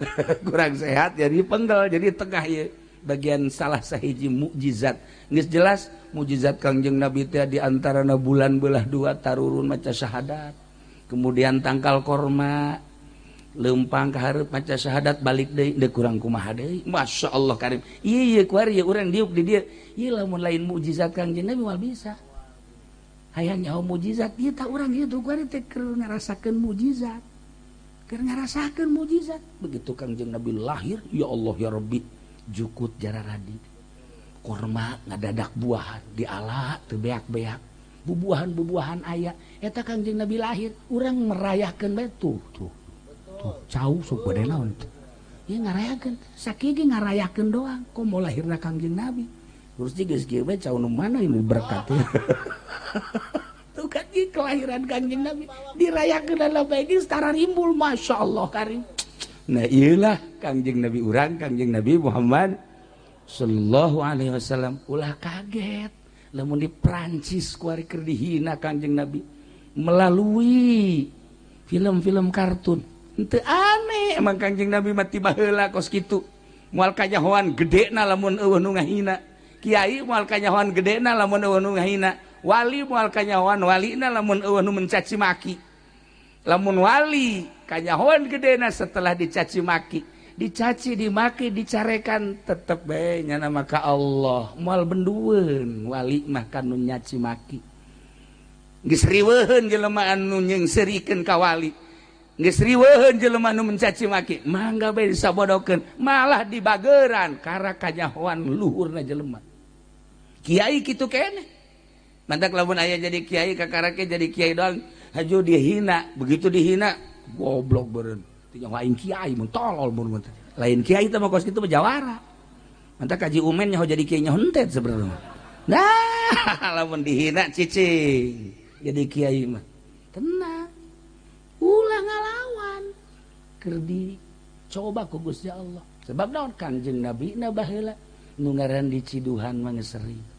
Speaker 3: kurang sehat jadi penggal jadi tengah ieu bagian salah sahiji mukjizat. Geus jelas mukjizat Kangjeng Nabi teh di antarana bulan belah dua tarurun maca syahadat, kemudian tangkal korma lempang ka hareup maca syahadat balik deui deui kurang kumaha deui. Masya Allah karim. Ieu ieu kuari urang diuk di dieu. Ieu lamun lain mukjizat Kangjeng Nabi moal bisa. Hayang nyaho mujizat ieu tah urang ieu tuh kuari teh keur ngarasakeun mujizat. Keur ngarasakeun mujizat. Begitu Kangjeng Nabi lahir, ya Allah ya Rabbi, jukut jararadi. Korma ngadadak buahan diala teu beak-beak. Bubuahan-bubuahan aya eta Kangjeng Nabi lahir, urang merayakeun bae tuh tuh. Tuh cau sok bade naon teh. Ieu ngarayakeun, sakieu ge ngarayakeun doang, komo lahirna Kangjeng Nabi. Terus geus kieu bae cau nu mana ini berkat. Tuh kan ieu kelahiran Kangjeng Nabi dirayakeun dalam bae geus tararimbul masyaallah karim. Nah ieulah Kangjeng Nabi urang, Kangjeng Nabi Muhammad sallallahu alaihi wasallam. Ulah kaget lamun di Prancis kuari keur dihina Kangjeng Nabi melalui film-film kartun. Henteu aneh emang Kangjeng Nabi mah ti baheula kos kitu. Moal kanyahoan gedena lamun eueuh nu ngahina. Kiai moal kanyahoan gedena lamun eueuh nu ngahina. Wali moal kanyahoan walina lamun eueuh nu mencaci maki. Lamun wali kanyahoan gedena setelah dicaci maki, dicaci dimaki dicarekan tetep bae nyana maka Allah moal bendueun wali mah kanu nyaci maki. Geus riweuheun jelema anu nyengserikeun ka wali. Geus riweuheun jelema anu mencaci maki, mangga bae disabodokeun, malah dibageran kara kanyahoan luhurna jelema. Kiai kitu keneh. Mantak lamun aya jadi kiai kakarake jadi kiai doang haju dihina, begitu dihina goblok beureun. Teu nyaho aing kiai mun tolol mun lain kiai teh mah kos kitu mah jawara. Mantak kaji umen nyaho jadi kiai nyaho henteu sebenarnya. Nah, lamun dihina cicing jadi kiai mah. Tenang. Ulah ngalawan. Keur dicoba ku Gusti Allah. Sebab naon Kangjeng Nabi na baheula nu ngaran diciduhan mah geus sering.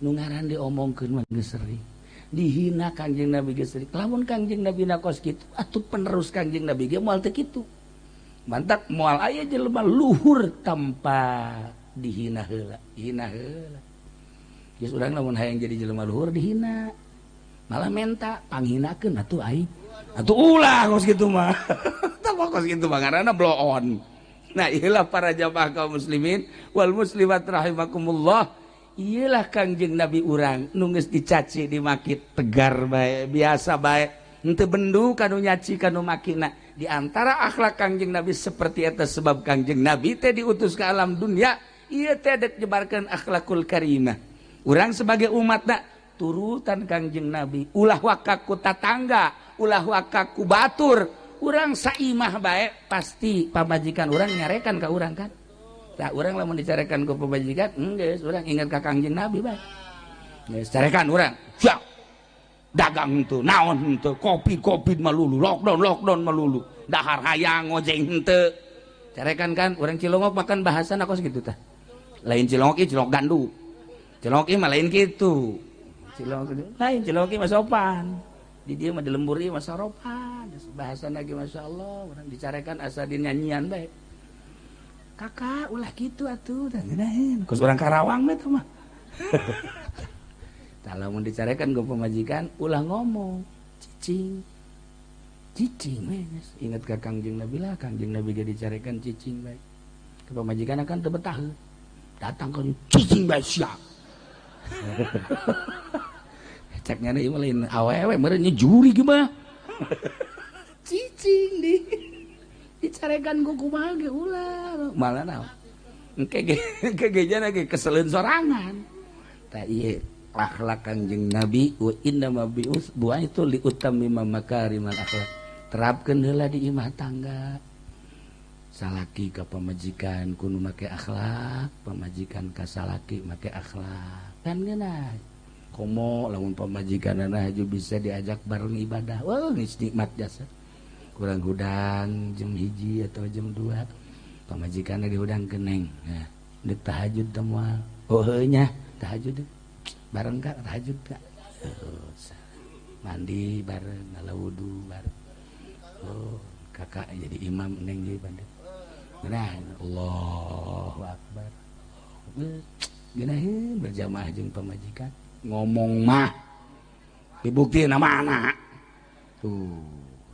Speaker 3: Nu ngaran diomongkeun mah geus sering. Dihina Kangjeng Nabi geus sering. Lamun Kangjeng Nabi na kos kitu, atuh penerus Kangjeng Nabi ge moal teu kitu. Mantak moal aya jelema luhur tanpa dihina heula, hina heula. Geus urang lamun hayang jadi jelema luhur dihina. Malah menta panghinakeun atuh aing. Atuh ulah kos kitu mah. Tah kos kitu mah ngaranna blow on. Nah, ieulah para jamaah kaum muslimin wal muslimat rahimakumullah. Iyalah Kangjeng Nabi urang nu geus dicaci dimaki tegar bae biasa bae henteu bendu kanu nyaci kanu makina. Di antara akhlak Kangjeng Nabi seperti eta sebab Kangjeng Nabi teh diutus ke alam dunia ieu teh dek nyebarkeun akhlakul karimah. Urang sebagai umatna turutan Kangjeng Nabi, ulah waka ku tatangga, ulah waka ku batur. Urang saimah bae pasti pamajikan urang nyarekan ka urang kan. Tah urang lamun dicarekan ku pamajikan, geus urang ingat ka Kangjeng Nabi bae. Geus carekan urang. Siap. Dagang henteu, naon henteu, kopi-kopi malulu, lockdown malulu. Dahar hayang ngojeng henteu. Carekan kan urang Cilongok makan bahasan kos kitu tah. Lain Cilongok ieu Cilongok gandu. Cilongok ieu mah lain kitu. Cilongok lain Cilongok ieu mah sopan. Di dieu mah di lembur ieu mah saropan. Bahasan lagi masyaallah urang dicarekan asa dinyanyian bae. Kakak ulah kitu atuh tah ngeunaheun. Kos urang Karawang mah teh mah. Tah lamun dicarekan ku pamajikan ulah ngomong, cicing. Cicing we geus. Ingat ka Kangjeng Nabi lah, Kangjeng Nabi ge dicarekan cicing bae. Ke pamajikan akan teu betah. Datang ka cicing bae siap. Cek nyana ieu mah lain awewe meureun juri ge mah. Cicing di dicarekan ku kumaha ge ulah malah naon engke ge jana ge keseleun sorangan. Tah ieu akhlak Kangjeng Nabi wa inna ma bi'us buaitu li utammima makarimal akhlak. Terapkeun heula di imah tangga. Salaki ka pamajikan kudu make akhlak, pamajikan ka salaki make akhlak. Kan ngeunah. Komo lamun pamajikanana haju bisa diajak bareng ibadah. Wah, geus nikmat jasa. Kurang hudang jam 1 atau jam 2 pamajikanna dihudangkeun neng. Nah, deuk tahajud teh moal. Oh heuh nya, tahajud bareng ka tahajud ka. Oh, mandi bareng, ngala wudu bareng. Oh, kakak jadi imam neng jadi bandit. Nah, Allahu Akbar. Geunaheun berjamaah jeung pamajikan. Ngomong mah dibukti nama anak. Tuh,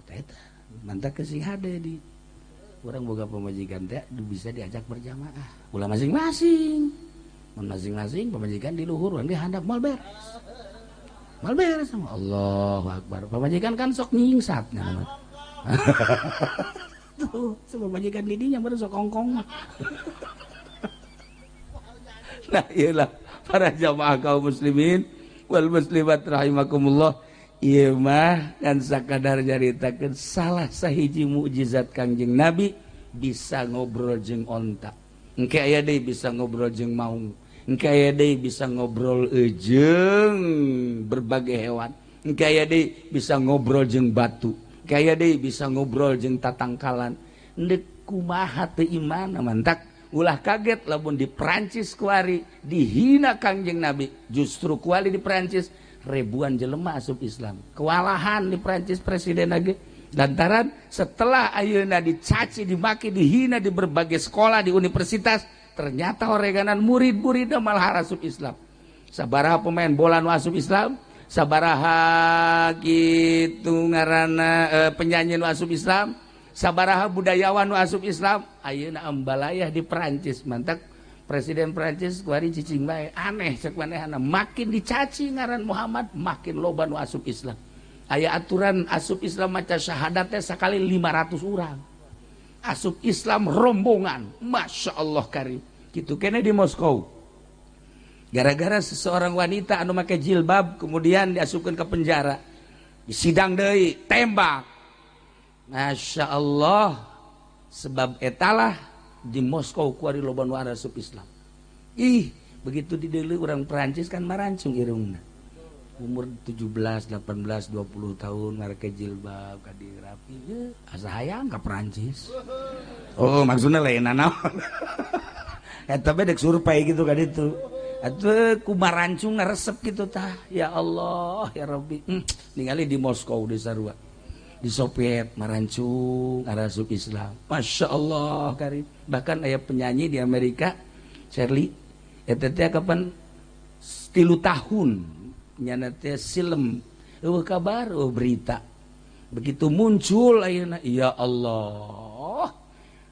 Speaker 3: eta mantak kesing hade di urang boga pamajikan teh bisa diajak berjamaah. Ulah masing-masing. Mun masing-masing pamajikan di luhur, urang di handap moal beres. Mal beres sama Allahu Akbar. Pamajikan kan sok nyingsat nya. Tuh, sama majikan didinya baru sok kongkong mah. Nah, iyalah para jamaah kaum muslimin wal muslimat rahimakumullah. Ieu mah kan sakadar nyaritakeun salah sahiji mukjizat Kangjeng Nabi bisa ngobrol jeung onta. Engke aya deui bisa ngobrol jeung maung. Engke aya deui bisa ngobrol jeung berbagai hewan. Engke aya deui bisa ngobrol jeung batu. Engke aya deui bisa ngobrol jeung tatangkalan. Endek kumaha teu iman mantak ulah kaget lamun di Prancis kuari dihina Kangjeng Nabi. Justru kuari di Prancis ribuan jelema asup Islam. Kewalahan di Prancis presiden lagi. Lantaran setelah ayeuna dicaci, dimaki, dihina di berbagai sekolah, di universitas, ternyata oreganan murid-muridna malah asup Islam. Sabaraha pemain bola nu asup Islam, sabaraha kitu ngaranna penyanyi nu asup Islam, sabaraha budayawan nu asup Islam, ayeuna ambalayah di Perancis. Mantak presiden Perancis kuari cicing bae, aneh cek manehna, makin dicaci ngaran Muhammad makin loba nu asup Islam. Aya aturan asup Islam maca syahadat teh sakali 500 urang. Asup Islam rombongan, Masya Allah karim. Gitu kene di Moskow. Gara-gara seseorang wanita anu make jilbab kemudian diasupkeun ke penjara. Disidang deui, tembak. Masya Allah, sebab etalah di Moskow kuari loba nu asup Islam. Ih, begitu dideuleu urang Perancis kan marancung irungna. Umur 17, 18, 20 tahun ngareke jilbab ka rapi, asa hayang ka Perancis. Oh, maksudna lain naon. Eta bae dek survei gitu kan itu. Atuh kumarancung resep gitu tah. Ya Allah, ya Rabbi. Ningali di Moskow di sarua. Di Soviet marancung arasup Islam. Masya Allah karim. Bahkan aya penyanyi di Amerika, Shirley, eta teh kapan 3 tahun nyana teh silem, eueuh kabar, eueuh berita. Begitu muncul ayeuna, ya Allah,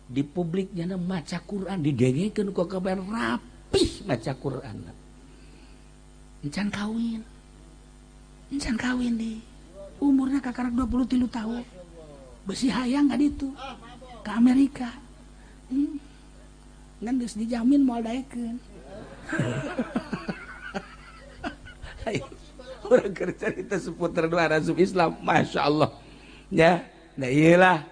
Speaker 3: di publik nyana maca Quran didengekeun ku kabar rapih maca Quran. Encan kawin. Encan kawin di. Umurna kakarak 23 tahun. Besi hayang ka ditu. Ka Amerika. Ngan geus dijamin moal daekeun. Orang kerja kita seputar dua asup Islam, Masya Allah. Ya, nah iyalah.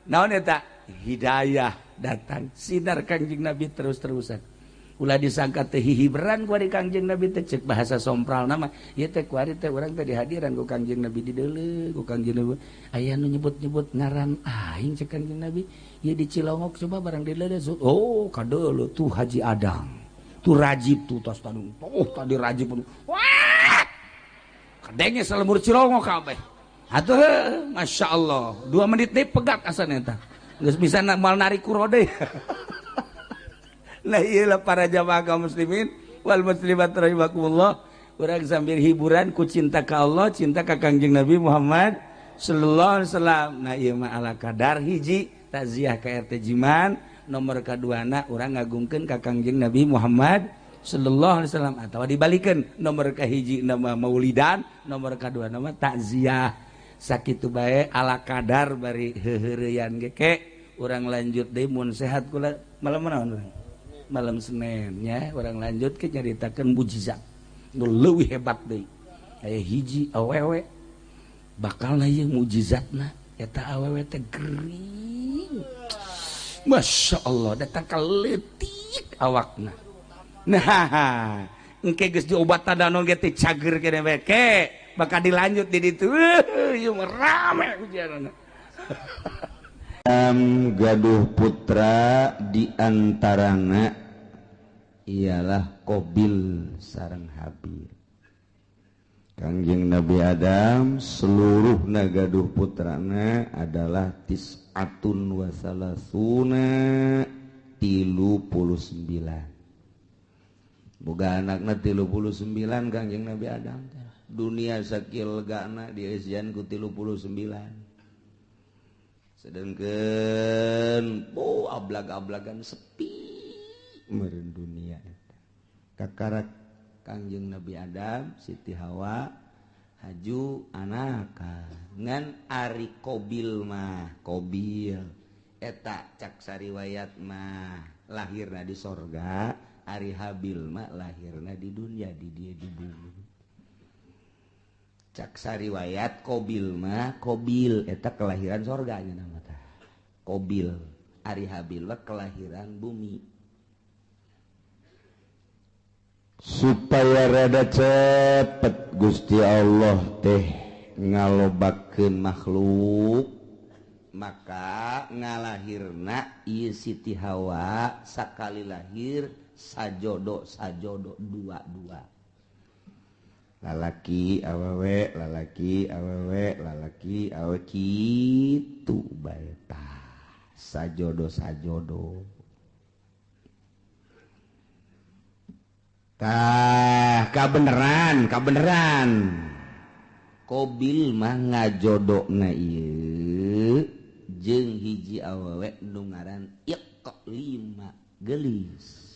Speaker 3: Naon eta? Hidayah datang, sinar Kangjeng Nabi terus-terusan. Ulah disangka teh hihiberan kuari Kangjeng Nabi teh cek bahasa sompral nama. Ieu teh kuari teh urang teh dihadiran ku Kangjeng Nabi dideuleu ku Kangjeng Nabi. Aya nu nyebut-nyebut ngaran aing cek Kangjeng Nabi. Ieu di Cilongok coba barang dideuleu. Oh, kadeuleu tuh Haji Adang. Tuh Rajib tuh tos tadung. Oh, tadi Rajib. Wah! Kadenge salemur Cilongok kabeh. Atuh, Masya Allah. 2 menit deui pegat asana eta. Geus bisa moal narik kurode. Nah iyalah para jamaah kaum muslimin wal muslimat rahimakumullah. Urang sambil hiburan ku cinta ka Allah, cinta ka Kangjeng Nabi Muhammad sallallahu alaihi wasallam. Nah ieu mah ala kadar hiji takziah ka RT Jiman, nomor kaduana urang ngagungkeun ka Kangjeng Nabi Muhammad sallallahu alaihi wasallam atawa dibalikeun nomor kahiji nama maulidan, nomor kadua nama takziah. Sakitu bae ala kadar bari heuheureyan ge ke urang lanjut deui mun sehat kula malam naon urang? Malam Senin ya, orang lanjut ke nyaritakeun mujizat nu leuwih hebat deui. Aya hiji awewe bakalna ieu mujizatna eta awewe teh gering. Masya Allah, datang ka leutik awakna. Nah, engke geus diobatan danon ge teh cager keneh bae ke, bakal dilanjut di ditu. Ieu mah rame ujianna.
Speaker 1: Gaduh putra diantarana ialah Qabil sareng Habil. Kangjeng Nabi Adam seluruhna gaduh putrana adalah tis'atun wa salasuna 39. Boga anakna 39 Kangjeng Nabi Adam. Dunia sakieu legana dieusian ku 39. Sedangkan oh ablag-ablagan sepi meureun dunia eta. Kakarak Kangjeng Nabi Adam, Siti Hawa Haju anakan ngan ari Kobil mah Kobil eta cak sariwayat mah lahirna di sorga, ari Habil mah lahirna di dunia, di dia di bumi. Cak sariwayat Kobil mah Kobil eta kelahiran sorga nya nama tah Kobil, ari Habil mah kelahiran bumi.
Speaker 2: Supaya rada cepet Gusti Allah teh
Speaker 1: ngalobakeun makhluk, maka ngalahirna ieu Siti Hawa sakali lahir sajodo sajodo dua-dua, lalaki awewe, lalaki awewe, lalaki awewe, kitu bae tah sajodo sajodo. Tah kabeneran kabeneran Kobil mah ngajodona ieu jeung hiji awewe nu ngaran Iqlima geulis.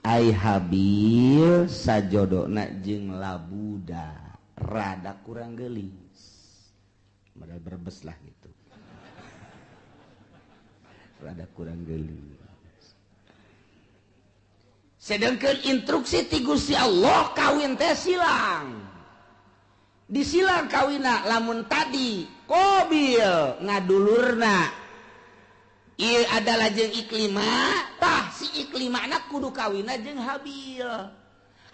Speaker 1: Ai Habil sajodona jeung Labuda rada kurang geulis, modal Brebes lah gitu, rada kurang geulis. Sedangkan instruksi ti Gusti Allah kawin teh silang, disilang kawina. Lamun tadi Kobil ngadulurna ieu adalah jeung Iklima, tah si Iklimana kudu kawina jeung Habil.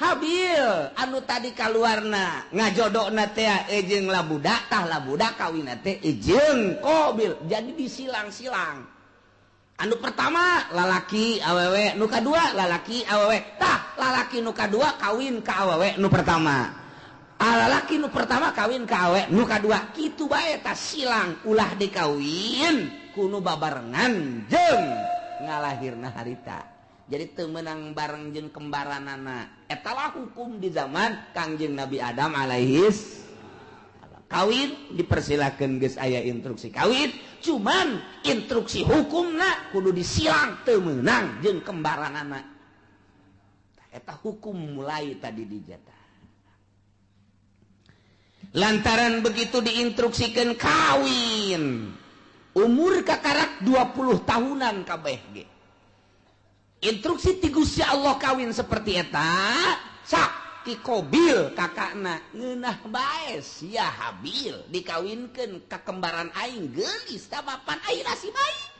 Speaker 1: Habil anu tadi kaluarna ngajodokna teh jeung Labuda, tah Labuda kawina teh jeung Kobil. Jadi disilang-silang. Anu pertama lalaki awewe, nu kadua lalaki awewe, tah lalaki nu kadua kawin ka awewe nu pertama, lalaki nu pertama kawin ka awewe nu kadua, kitu bae tah silang, ulah dikawin kuno babarengan jeung ngalahirna harita. Jadi teu meunang bareng jeung kembaranana. Eta lah hukum di zaman Kangjeng Nabi Adam alaihis. Kawin dipersilakan geus aya instruksi kawin, cuman instruksi hukumna kudu disilang teu meunang jeung kembaranana. Eta hukum mulai tadi dijatah. Lantaran begitu diinstruksikan kawin, umur kakarak 20 tahunan kabeh ge. Instruksi ti Gusti Allah kawin seperti eta, sak ti Kobil kakakna ngeunah bae sia Habil dikawinkeun ka kembaran aing geulis tah papan aing nasib aing.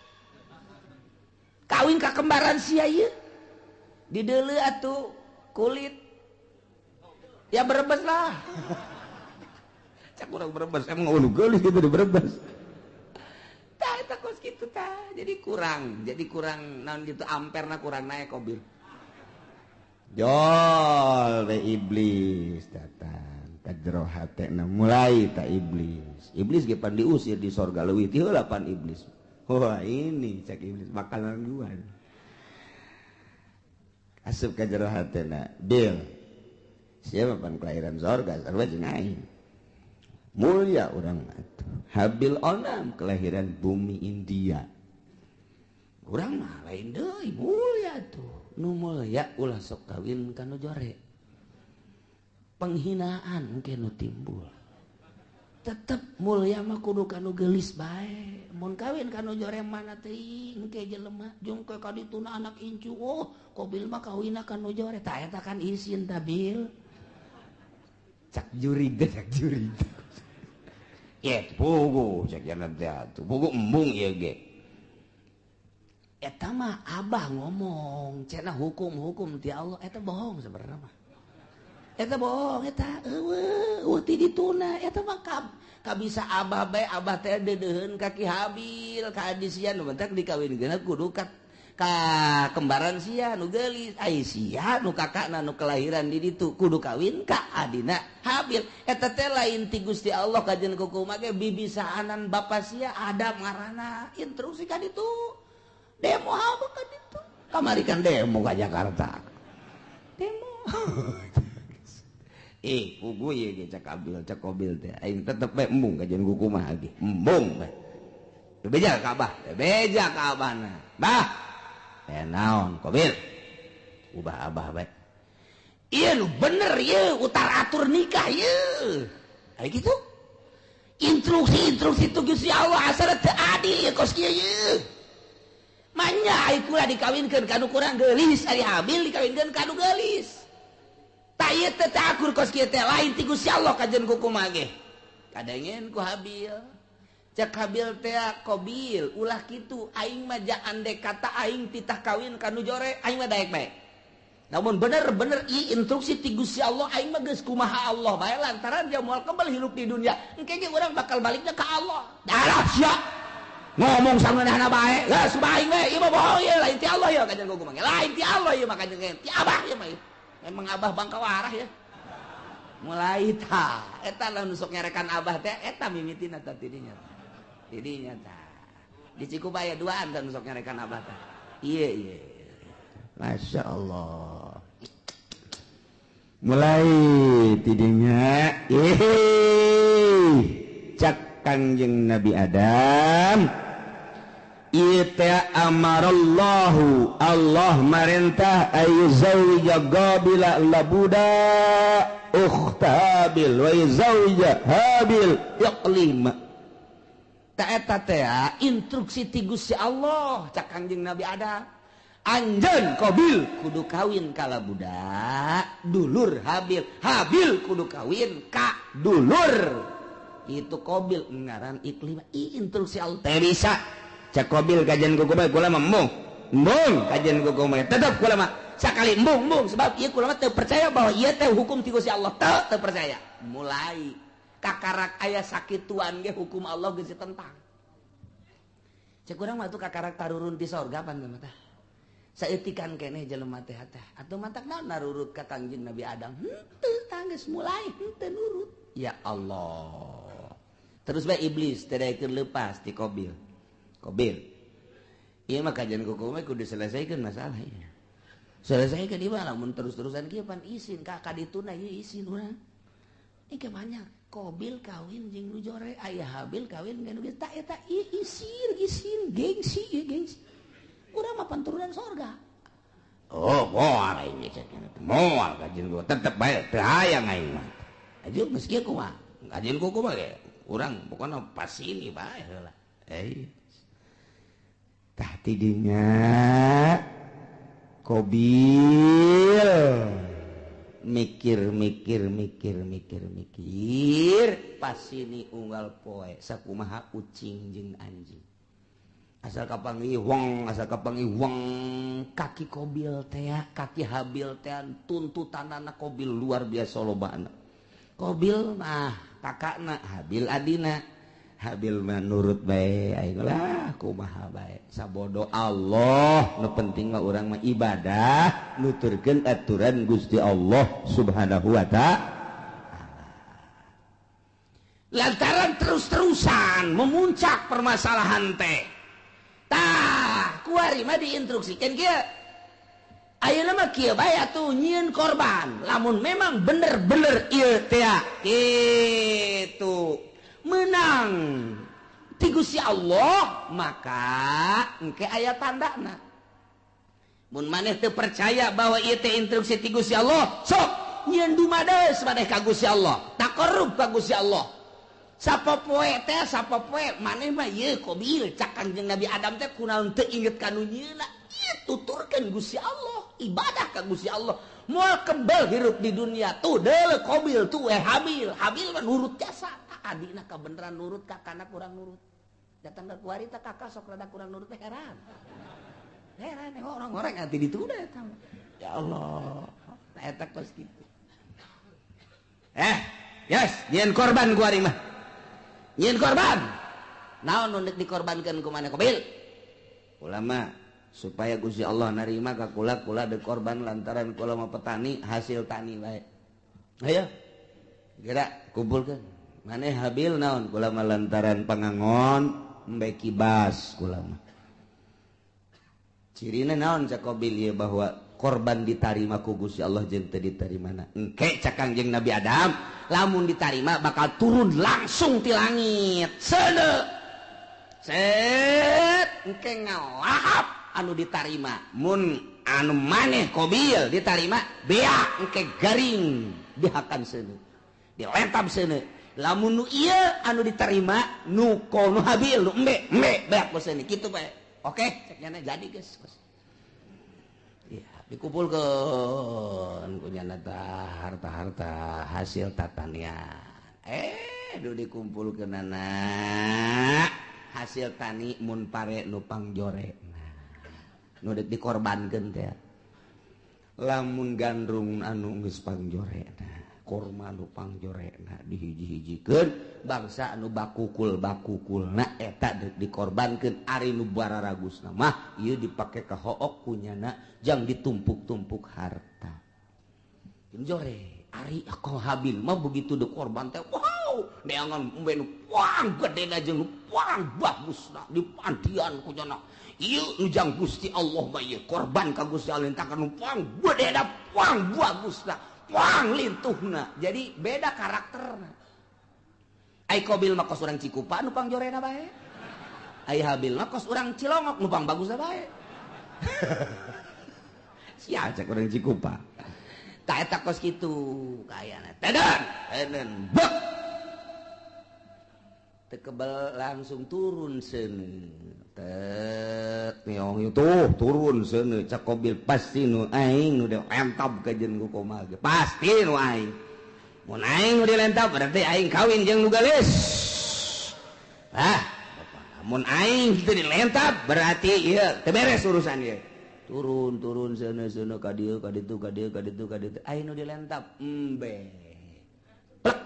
Speaker 1: Kawin ka kembaran sia ieu dideuleu atuh kulit ya Brebes lah. Cak urang Brebes emang ulu geulis gitu di Brebes. Tah eta kos kitu tah, jadi kurang naon gitu amperna kurang naik Kobil.
Speaker 2: Jol we iblis datang ka jero hatena mulai ta iblis.
Speaker 1: Iblis ge pan diusir di sorga leuwih ti heula pan iblis. Wah ini cek iblis makanan gua.
Speaker 2: Asup ka jero hatena, Bil. Siapa pan kelahiran sorga sarua jeung aing. Mulia urang atuh. Habil onam kelahiran bumi India.
Speaker 1: Urang mah lain deui mulia tuh. Nu mulia ulah sok kawin ka nu jore. Penghinaan engke nu timbul. Tetep mulia mah kudu ka nu geulis bae. Mun kawin ka nu jore mana teuing engke jelema jeung ke ka dituna anak incu. Oh, Kobil mah kawinna ka nu jore. Tah eta kan isin ta Bil.
Speaker 2: Cak jurig teh cak jurig. Ye, pugu cak jalan teh atuh. Pugu embung ieu ge.
Speaker 1: Eta mah abah ngomong cenah hukum-hukum ti Allah, eta bohong sebenarnya mah. Eta bohong eta eueuh ti dituna eta mah kabisa abah bae, abah teh deudeuheun ka Ki Habil ka adi sia nu bentak dikawinkeun kudu ka kembaran sia nu geulis, ai sia nu kakakna nu kelahiran di ditu kudu kawin ka adina Habil. Eta teh lain ti Gusti Allah kajen kukumaha ge bibisaanan bapa sia Adam ngaranna instruksi ka ditu. Demo apa kan itu? Kamari kan demo ke Jakarta. Demo.
Speaker 2: Pugu ieu ge cak Abil, cak Kobil teh. Aing tetep bae embung kajian kukumaha ge. Embung bae. Bebeja ka Abah, bebeja ka Abahna. Bah. Naon Kobil? Ubah Abah bae.
Speaker 3: Ieu nu bener ieu utar atur nikah ieu. Aya kitu. Instruksi-instruksi tu Gusti Allah asal teu adil ieu kos kieu ieu. Manya ai kula dikawinkeun ka nu kurang geulis, ari Habil dikawinkeun ka nu geulis. Tah ieu teh teu akur kos kieu teh lain ti Gusti Allah kajen kukumaha ge. Kadengen ku Habil. Cek Habil teh Qabil ulah kitu aing mah ja andek kata aing titah kawin ka nu jore aing mah daek bae. Namun bener-bener ieu instruksi ti Gusti Allah aing mah geus kumaha Allah bae lantaran dia moal kebel hirup di dunia. Engke ge urang bakal baliknya ka Allah. Darah sia. Ngomong sangeunahna bae. Geus aing we ieu mah bohong ieu lain ti Allah ieu kajen kumaha. Lain ti Allah ieu mah kajen ti abah ieu mah. Memang abah bangka warah ya. Mulai ta eta lah nu sok nyarekan abah teh eta mimitina tah tidinya. Tidinya tah. Di Cikupa aya duaan tah nu sok nyarekan abah teh. Ieu ieu.
Speaker 1: Masya Allah. Mulai tidinya cak Kangjeng Nabi Adam ieu teh amarallahu Allah marentah ayyuzawija Qabila labuda ukhta Habil wa yuzawija Habil Iqlima.
Speaker 3: Ta eta teh instruksi ti Gusti Allah cak Kangjeng Nabi Adam. Anjeun Qabil kudu kawin ka labuda dulur Habil, Habil kudu kawin ka dulur itu Qabil ngaran Iklimah. Instruksi Allah
Speaker 1: teh bisa cak Qabil kajian kuku bae kula mah embung embung kajian kuku bae
Speaker 3: tetep kula mah sakali embung embung sebab ieu kula mah teu percaya bahwa ieu teh hukum ti Gusti Allah teu percaya. Mulai kakarak aya sakituan ge hukum Allah geus ditentang. Cek urang mah tuh kakarak tarurun ti sorga pan mah tah. Saeutikan keneh jelema teh teh atuh mantak naon narurut ka Kangjeng Nabi Adam henteu tanggeus mulai henteu nurut. Ya Allah. Terus bae iblis teh daekeun leupas ti Qabil. Qabil. Ieu mah kajian kuku mah kudu selesaikeun masalah ieu. Selesaikeun ieu mah lamun terus-terusan kieu pan isin ka kadituna ieu isin urang. Ieu banyak Qabil kawin jeung nu jore aya Habil kawin jeung nu geus ta eta ieu isin isin gengsi ieu gengsi. Urang mah panturunan sorga.
Speaker 1: Oh, moal aing moal kajian gua tetep bae teu hayang aing mah. Aja geus kieu kumaha? Kajian kuku mah ge urang pokona pas ini bae heula. Tah tidinya Qabil mikir mikir mikir mikir mikir pas ini unggal poe sakumaha ucing jeung anjing. Asal kapanggih wong, asal kapanggih wong kaki Qabil teh, kaki Habil teh tuntutanana Qabil luar biasa lobana. Qabil mah kakakna, Habil adina. Habil mah nurut bae aing lah kumaha bae. Sabodo Allah, nu penting mah urang mah ibadah, nuturkeun aturan Gusti Allah Subhanahu wa ta'ala.
Speaker 3: Lantaran terus-terusan memuncak permasalahan teh. Tah, kuari mah diinstruksikeun kieu. Ayeuna mah kieu bae atuh nyieun korban. Lamun memang bener-bener ieu teh kitu menang ti Gusti Allah, maka engke aya tandana. Mun maneh teu percaya bahwa ieu teh instruksi ti Gusti Allah, sok nyieun dumades maneh ka Gusti Allah, taqarrub ka Gusti Allah. Sapopoe teh sapopoe maneh mah ieu Qabil cak Kangjeng Nabi Adam teh kunaon teu inget ka nu nyieuna. Ieu tuturkeun Gusti Allah, ibadah ka Gusti Allah. Moal kebel hirup di dunia tuh deuleu Qabil tuh Habil. Habil mah nurut jasa. Adina kabeneran nurut kakana kurang nurut. Datang ke kuari teh kakak sok rada kurang nurut teh heran. Heran orang-orang nanti ditunda eta. Ya Allah, tah eta kos kitu.
Speaker 1: Yes, nyieun korban kuari mah. Nyieun korban.
Speaker 3: Naon nu dikorbankeun ku maneh Qabil?
Speaker 1: Ulama supaya Gusti Allah narima ka kula kula deuk korban lantaran kula mah petani hasil tani bae. Ayo. Geura kumpulkeun. Maneh Habil naon kula mah lantaran pangangon embe kibas kula mah. Cirina naon cak Qabil ieu bahwa korban ditarima ku Gusti Allah jeung teu ditarimana. Engke cak Kangjeng Nabi Adam lamun ditarima bakal turun langsung ti langit. Seudeuh.
Speaker 3: Set engke ngalahap anu ditarima.
Speaker 1: Mun
Speaker 3: Anu maneh Qabil ditarima beak engke garing dihakan seuneu. Dilentab seuneu. Lamun nu ieu anu diterima nu nu Habil nu embe embe beak ku seuneu kitu bae. Oke, cek nyana jadi geus. Ya, dikumpulkeun ku nyana harta-harta hasil tatanian. Du dikumpulkeunana hasil tani mun pare nu pangjore. Nu deuk dikorbankeun teh. Lamun gandrung anu geus pangjorena, korma nu pangjorena dihiji-hijikeun bangsa anu bakukul-bakukulna eta deuk dikorbankeun ari nu bararagusna mah ieu dipake ka hook kunyana jang ditumpuk-tumpuk harta. Jeung jore ari Habil mah begitu dikorban teh wow neangan embe nu puang gedena jeung nu puang bagusna dipandian kunyana. Ieu nu jang Gusti Allah mah ieu korban ka Gusti Allah tah nu puang gedena puang bagusna puang lintuhna. Jadi beda karakterna. Ai Qabil mah kos urang Cikupa nu pangjorena bae. Ai Habil mah kos urang Cilongok nu pang bagusna bae. Sia cek urang Cikupa. Tah eta kos kitu kayana. Teden, teden bek. Teu kebel langsung turun seuneu. Tet niong tuh turun seuneu cak Qabil pasti nu aing nu dilentab ka jeung ku komal ge. Pasti nu aing. Mun aing nu dilentab berarti aing kawin jeung nu geulis. Ah, mun aing teu dilentab berarti ieu teu beres urusan ieu. Turun turun seuneu seuneu ka dieu ka ditu ka dieu ka ditu ka ditu aing nu dilentab embe. Plek.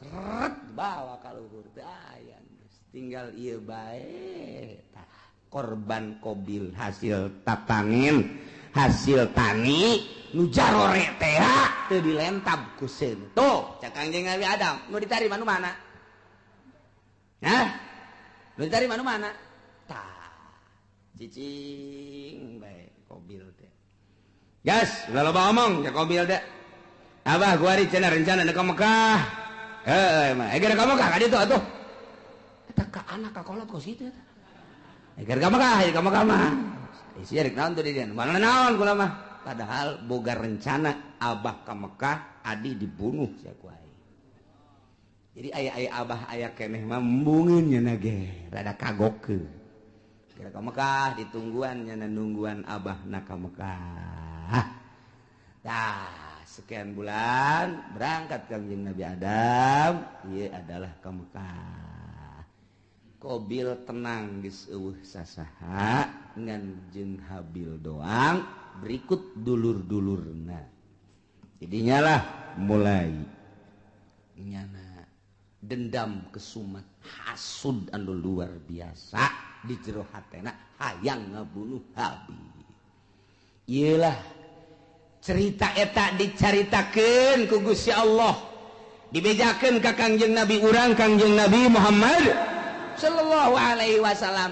Speaker 3: Seret bawa ka luhur teh aya geus tinggal ieu bae. Tah korban Qabil hasil tatanin hasil tani nu jarore teh teu dilentab ku seuneu. Tuh cak Kangjeng Nabi Adam nu ditarima nu mana? Hah? Nu ditarima nu mana? Tah cicing bae Qabil teh. Gas, ulah loba omong cak Qabil teh. Abah gua ari cenah rencana ka Mekah. Heuh mah, geura ka Mekah ka ditu atuh. Eta ka anak ka kolot kos kitu eta. Geura ka Mekah, ka Mekah mah. Isi rek naon tuh di dieu? Mana naon kula mah. Padahal boga rencana abah ka Mekah, adi dibunuh sia ku aing. Jadi aya-aya abah aya keneh mah embungeun nya ge, rada kagokeun. Geura ka Mekah ditungguan nya nungguan abahna ka Mekah. Tah, sekian bulan berangkat Kangjeng Nabi Adam, ieu adalah ka Mekah. Qabil tenang geus eueuh sasaha ngan jeung Habil doang berikut dulur-dulurna. Jadinya lah mulai nyana dendam kesumat hasud anu luar biasa di jero hatena hayang ngabunuh Habil. Ieulah cerita eta dicaritakeun ku Gusti Allah, dibejakeun ka Kangjeng Nabi urang Kangjeng Nabi Muhammad sallallahu alaihi wasallam.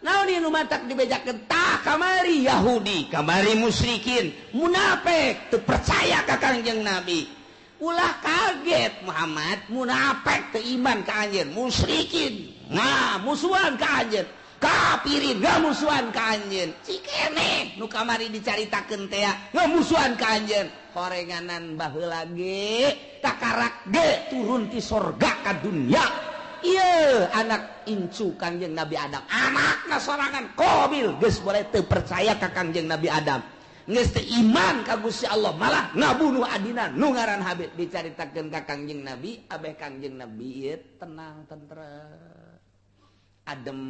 Speaker 3: Naon ieu nu matak dibejakeun? Tah kamari Yahudi, kamari musyrikin, munafik teu percaya ka Kangjeng Nabi. Ulah kaget Muhammad, munafik teu iman ka anjeun, musyrikin nah musuhan ka anjeun, kafirin ngamusuhan ka anjeun. Cikene nu kamari dicaritakeun teh ngamusuhan ka anjeun. Horenganan baheula ge takarak ge turun ti sorga ka dunya. Ieu anak incu Kangjeng Nabi Adam, anakna sorangan Qabil geus boleh teu percaya ka Kangjeng Nabi Adam, geus teu iman ka Gusti Allah, malah ngabunuh adina nu ngaran Habil. Dicaritakeun ka Kangjeng Nabi, abeh Kangjeng Nabi ieu tenang tentrem adem,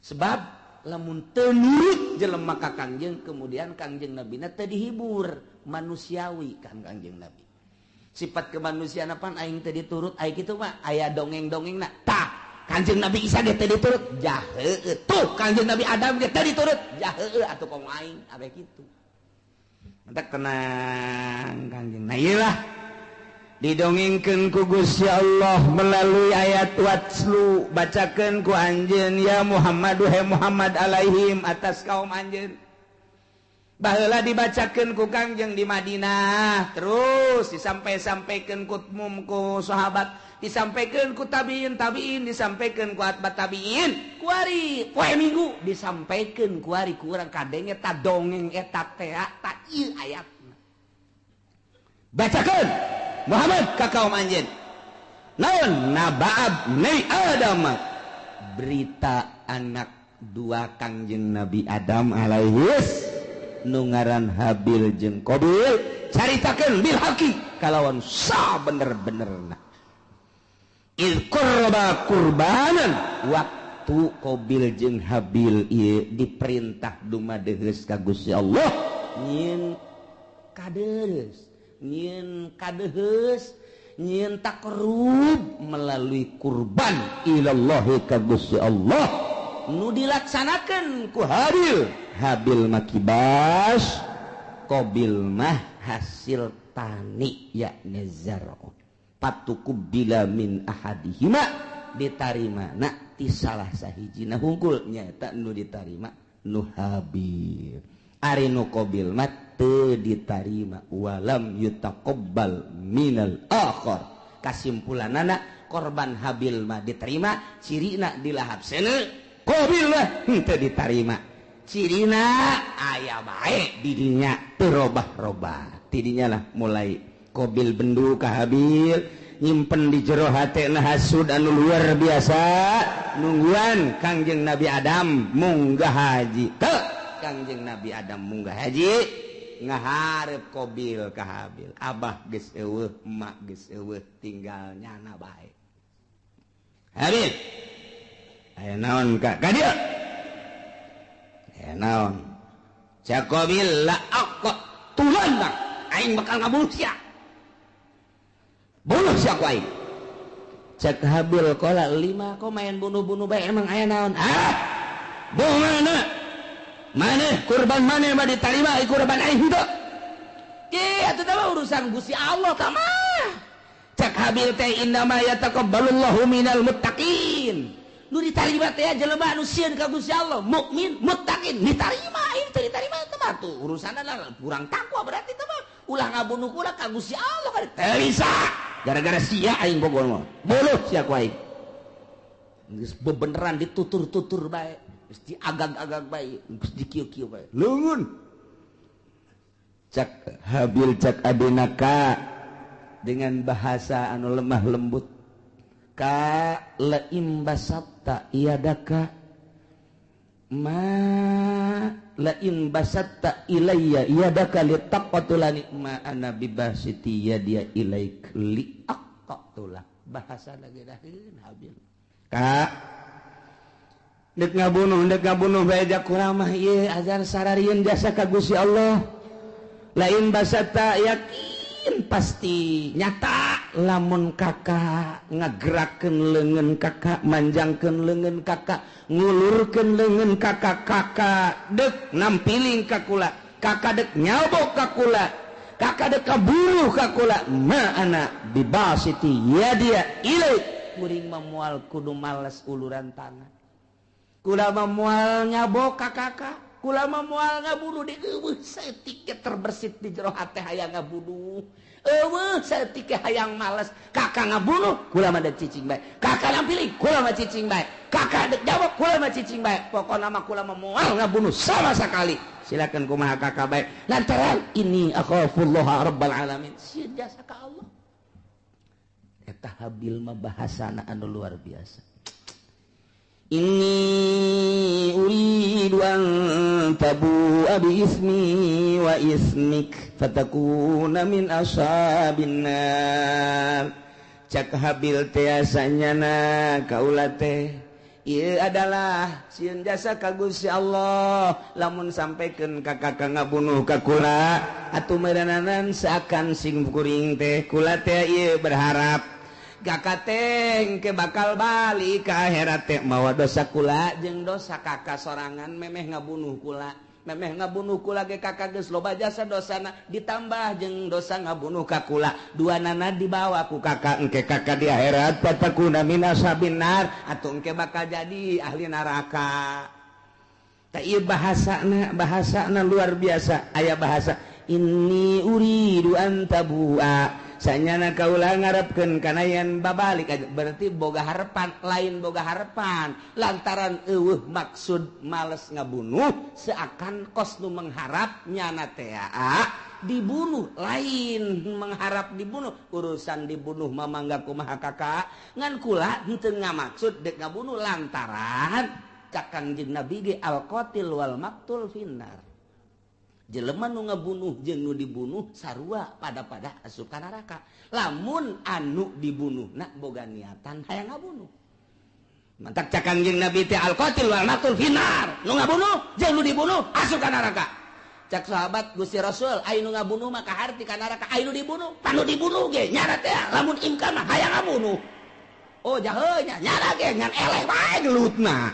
Speaker 3: sebab lamun teu nurut jelema ka Kangjeng, kemudian Kangjeng Nabina teu dihibur manusiawi kan Kangjeng Nabi. Sifat kemanusiaan apaan aing teu diturut aing kitu mah aya dongeng-dongengna. Tah Kangjeng Nabi Isa ge teu diturut jaheueuh, tuh Kangjeng Nabi Adam ge teu diturut jaheueuh atuh komo aing abeh kitu. Mentak tenang Kangjeng. Nah ieu lah didongengkeun ku Gusti Allah melalui ayat watslu, bacakeun ku anjeun ya Muhammad, he Muhammad alaihim atas kaum anjeun.
Speaker 1: Baheula dibacakeun ku Kangjeng di Madinah, terus disampai-sampaikeun ku mum ku sahabat, disampaikan ku tabiin tabiin, disampaikan ku atba tabiin, kuari poe Minggu disampaikan kuari ku urang kadenge ta dongeng eta teh ta ieu ayatna. Bacakeun Muhammad ka kaum anjeun. Naon naba'ab ni Adam, berita anak dua Kangjeng Nabi Adam alaihis nu ngaran Habil jeung Qabil, caritakeun bil haqi kalawan sa bener-benerna. Iz qurba qurbanan, waktu Qabil jeung Habil ieu diperintah dumadeheus ka Gusti Allah nyieun kadeus, nyieun kadeheus, nyieun takrub melalui kurban ilallahi ka Gusti Allah nu dilaksanakan ku Habil. Habil mah kibas, Qabil mah hasil tani yakni zar'un. Patuqubila min ahadihima, ditarima na ti salah sahijina hungkul nyaeta nu ditarima nu Habil. Ari nu Qabil mah teu ditarima, walam yutaqabbal minal akhar. Kasimpulanana korban Habil mah diterima, cirina dilahap seuneu, Qabil mah henteu ditarima. Cirina aya bae didinya teu robah-robah. Tidinya lah mulai Qabil bendu ka Habil, nyimpen di jero hatena hasud anu luar biasa, nungguan Kangjeng Nabi Adam munggah haji. Teu Kangjeng Nabi Adam munggah haji ngaharep Qabil ka Habil. Abah geus eueuh, emak geus eueuh, tinggal nyana bae. Habil, aya naon ka ka dieu? Aya naon? Cak Qabil la aqtulanna, aing bakal ngabunuh sia. Bunuh sia ku aing. Cak Habil qala lima kok main bunuh-bunuh bae, emang aya naon? Ah! Mana? Maneh kurban maneh mah ditarima, kurban aing henteu. Ih, atuh teh urusan Gusti Allah tah mah. Cak Habil teh innama yataqabbalullahu minal muttaqin. Nu ditarima teh jelema anu sieun ka Gusti Allah, mukmin, muttaqin, ditarima. Ieu teh ditarima teh mah tuh urusanna kurang takwa berarti teh mah. Ulah ngabunuh kula ka Gusti Allah kan teu bisa. Gara-gara sia aing bogor mah. Bunuh sia ku aing. Geus bebeneran ditutur-tutur bae, geus diagag-agag bae, geus dikieu-kieu bae. Leungeun. Cak Habil cak adina ka dengan bahasa anu lemah lembut. Ka laim basatta yadaka ma lain basatta ilayya yadaka litaqtulani ma ana bibasiti yadiya ilaik liaqtula. Bahasa lagi daheun Habil. Ka dek ngabunuh bae jak kuramah ieu azan sararieun jasa ka Gusti Allah. Lain basatta yakin pasti nyata lamun kakak ngagerakeun leungeun kakak, manjangkeun leungeun kakak, ngulurkeun leungeun kakak, kakak dek nampiling ka kula, kakak dek nyabok ka kula, kakak dek kaburuh ka kula, ma ana bibasiti yadia ilaik. Kuring mah moal kudu males uluran tangan, kula mah moal nyabok ka kakak, kula mah moal ngabunuh di eueuh saeutik terbersit di jero hate hayang ngabunuh. Eueuh saeutik hayang males, kakak ngabunuh kula mah dek cicing bae, kakak nampiling kula mah cicing bae, kakak dek jawab kula mah cicing bae, pokona mah kula mah moal ngabunuh sama sekali. Silakan kumaha kakak bae, lantaran ini akhafullah rabbal alamin, sieun jasa ka Allah. Eta Habil mah bahasana anu luar biasa. Inni uridu an tabu'a bi ismi wa ismik fatakuna min ashabin nar. Cak Habil teh asanyana kaula teh ieu adalah sieun jasa ka Gusti Allah lamun sampaikan ka kakak ngabunuh ka kula atuh meureunanan seakan sing kuring teh kula teh ieu berharap kakak teh ke bakal balik ke akhirat teh mawa dosa kula jeung dosa kakak sorangan memeh ngabunuh kula, memeh ngabunuh kula ge kakak geus loba jasa dosana ditambah jeung dosa ngabunuh ka kula, dua nana dibawa ku kakak engke kakak di akhirat fatakuna min ashabin nar atuh engke bakal jadi ahli neraka. Tah ieu bahasana, bahasana luar biasa. Aya bahasa inni uridu an tabua, sanyana kaula ngarepkeun kana yen babalik, berarti boga harapan. Lain boga harapan lantaran eueuh maksud males ngabunuh, seakan kos nu mengharap nyana teh dibunuh. Lain mengharap dibunuh, urusan dibunuh mah mangga kumaha kakak, ngan kula henteu ngamaksud dek ngabunuh lantaran cak Kangjeng Nabi ge al qatil wal maktul finnar, jelema nu ngabunuh jeung nu dibunuh sarua pada-pada asup ka neraka lamun anu dibunuh nak boga niatan hayang ngabunuh. Mantak cak Kangjeng Nabi teh al qatil wal maktul finnar, nu ngabunuh jeung nu dibunuh asup ka neraka. Cak sahabat, Gusti Rasul, aya nu ngabunuh mah kaharti ka neraka, aya nu dibunuh panu dibunuh ge nyana teh lamun imkan mah hayang ngabunuh. Oh jahe nya, nyana ge ngan eleh wae gelutna,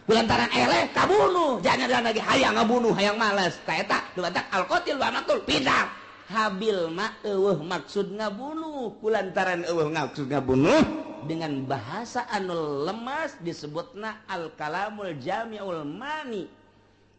Speaker 1: lantaran eleh kabunuh, jangan lagi hayang ngabunuh, hayang males. Ta eta dumantak al qatil wa maktul pindah. Habil mah eueuh maksud ngabunuh, kulantaran eueuh maksud ngabunuh dengan bahasa anu lemas disebutna al kalamul jami'ul mani.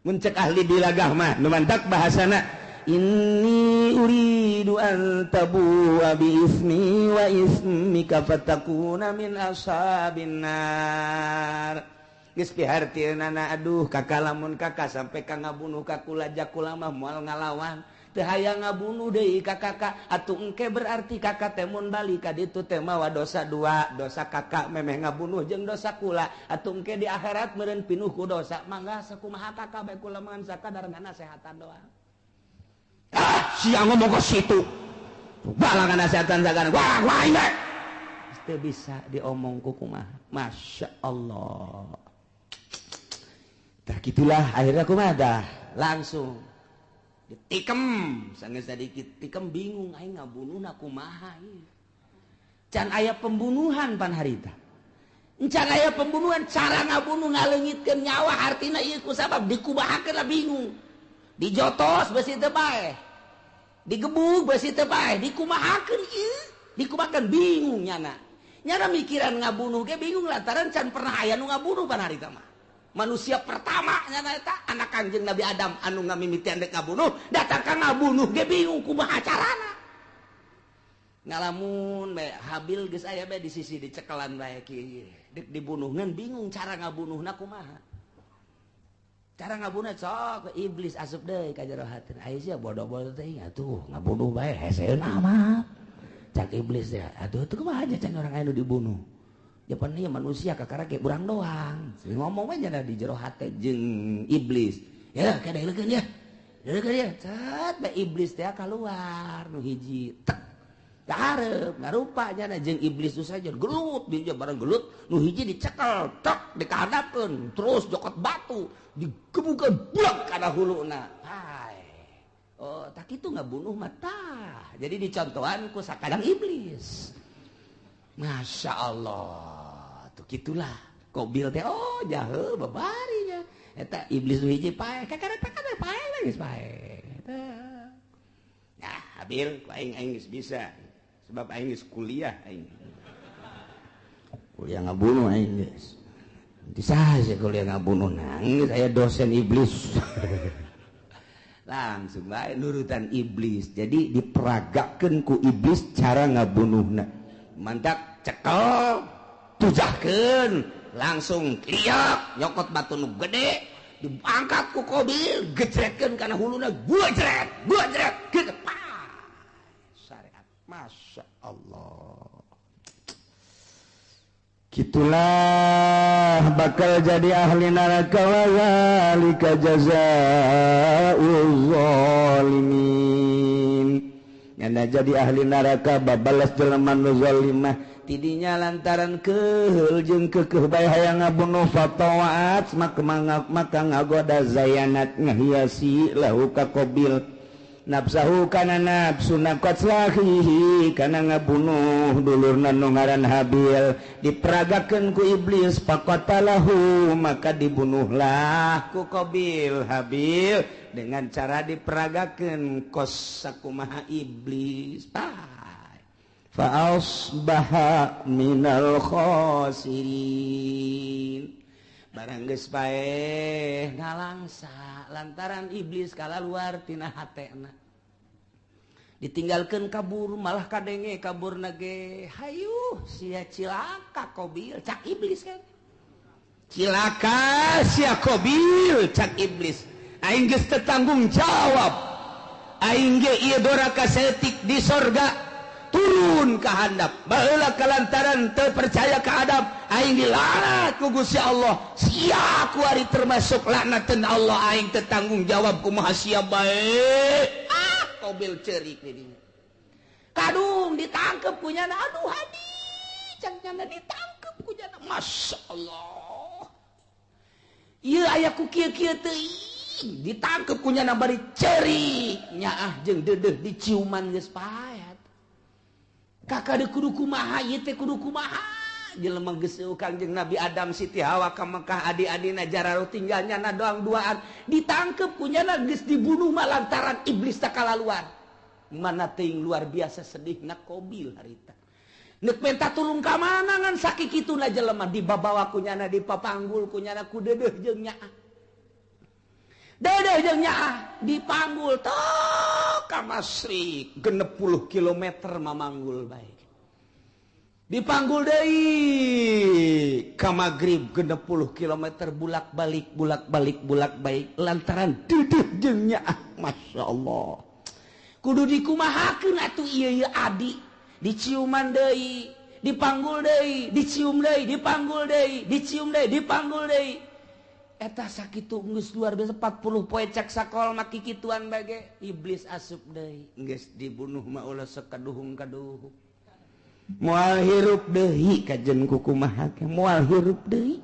Speaker 1: Mun cek ahli bilagah mah dumantak bahasana inni uridu an tabu'a bi ismi wa ismika fatakuna min ashabin nar. Geus pihartieunana, aduh kakak, lamun kakak sampai ka ngabunuh ka kula, jakula mah moal ngalawan, teu hayang ngabunuh deui ka kakak. Atuh engke berarti kakak teh mun balik ka ditu teh mawa dosa dua, dosa kakak memeh ngabunuh jeung dosa kula. Atuh engke di akhirat meureun pinuh ku dosa. Mangga sakumaha kakak bae, kula mah sakadar ngasehatan doang. Ah, sia ngomong ke situ balangan nasehatan sagana, wah wah ini teu bisa diomong ku kumaha. Masya Allah. Tah gitulah akhirnya kumaha dah langsung ditikem sanggeus sadikit tikem, bingung aing ngabunuhna kumaha ieu. Can aya pembunuhan pan harita, can aya pembunuhan, cara ngabunuh ngaleungitkeun nyawa hartina ieu kusabab dikumahakeun lah bingung. Dijotos besi teu paeh, digebug besi teu paeh, dikumahakeun ieu, dikumahakeun bingung nyana. Nyana mikiran ngabunuh ge bingung lantaran can pernah aya nu ngabunuh pan harita mah. Manusia pertama nyana eta anak Kangjeng Nabi Adam anu ngamimitian dek ngabunuh, datang ka ngabunuh ge bingung kumaha carana. Ngalamun bae Habil geus aya bae di sisi dicekelan bae kieu dek dibunuh ngan bingung cara ngabunuhna kumaha. Cara ngabunuh sok iblis asup deui ka jero hatina. Aya sia bodoh-bodoh teh atuh ngabunuh bae heseun amat. Cak iblis teh atuh teu kumaha aja can orang anu dibunuh. Japan ieu manusia kakara ge urang doang. Ngomong we nya di jero hate jeung iblis. Ya kadeulekeun ya. Deulekeun ya. Cet bae iblis teh kaluar nu hiji. Tek. Kahareup ngarupa nya jeung iblis tu saja gelut dia bareng gelut nu hiji dicekel tek dikahadapkeun terus jokot batu digebukeun buak kana huluna. Hai. Oh, tak kitu ngabunuh mah tah. Jadi dicontohan ku sakadang iblis. Masya Allah, tuh gitulah. Kobil teh, oh jahe babarinya. Eta iblis nu hiji paeh, kakara takana paeh geus paeh. Eta. Nah, Habil, aing aing geus bisa. Sebab aing geus kuliah aing. Kuliah ngabunuh aing geus. Bisa sih kuliah ngabunuh nangis aya dosen iblis. Langsung bae nurutan iblis. Jadi diperagakeun ku iblis cara ngabunuhna. Mantak cekel tujahkeun langsung liak nyokot batu nu gede diangkat ku Kobil, gejretkeun kana huluna, gua jret gitu syariat. Masya Allah,
Speaker 2: gitulah bakal jadi ahli neraka wa zalika jazaa'uz zalimin. Nyana jadi ahli neraka babalas jelema nu zalimah tidinya lantaran keheul jeung keukeuh bae hayang ngabunuh fatawaat maka ngagoda zayanat ngahiasi lahu ka Qabil nafsahu kana nafsuna qatlahihi kana ngabunuh dulurna nu ngaran Habil diperagakeun ku iblis faqatalahu maka dibunuhlah ku Qabil Habil dengan cara diperagakeun kos sakumaha iblis. Fa asbaha minal khasirin.
Speaker 1: Barang geus paeh nalangsa lantaran iblis kalaluar tina hatena. Ditinggalkan kabur, malah kadenge kabur nage, "Hayu sia, cilaka Kobil," cak iblis kan.
Speaker 2: "Cilaka sia, Kobil," cak iblis, "aing geus teu tanggung jawab. Aing ge ieu doraka saeutik di sorga, turun ke handap baheula kalantaran teu percaya ka Adam. Aing dilaknat ku Gusti Allah. Sia kuari termasuk laknatan Allah. Aing teu tanggung jawab, kumaha sia bae." Ah, Kobil cerik di dinya.
Speaker 1: Kadung ditangkep ku nyana. "Aduh, Hadi," cak nyana, ditangkep ku nyana. Masya Allah, ieu aya ku kieu-kieu teuing. Ditangkep ku nyana bari cerik, nyaah jeung deudeuh diciuman, geus paet. Kakak de kudu kumaha ieu teh, kudu kumaha? Jelema geus Kangjeng Nabi Adam, Siti Hawa ka Mekah, adi-adina jararo, tinggal nyana doang duaan. Ditangkep ku nyana, geus dibunuh mah lantaran iblis tak kalaluar. Mana teuing luar biasa sedih na Kobil harita. Nek minta tulung ka mana ngan sakikituna jelema? Dibabawa ku nyana, dipapanggul ku nyana, ku deudeuh jeung nyaah, deudeuh jeung nyaah dipanggul tok ka Masyrik 60 kilometer mamanggul bae. Dipanggul deui ka Maghrib 60 kilometer, bulak balik, bulak balik, bulak balik, lantaran deudeuh jeung nyaah. Masya Allah, kudu dikumahakeun atuh ieu? Ieu adi diciuman deui, dipanggul deui, dicium deui, dipanggul deui, dicium deui, dipanggul deui. Eta sakitu geus luar biasa 40 poe cak sakol mah kikituan bage. Iblis asup deui, geus dibunuh mah ulah sekaduhung-kaduhung, moal hirup deui. Kajen kukumaha, moal hirup deui.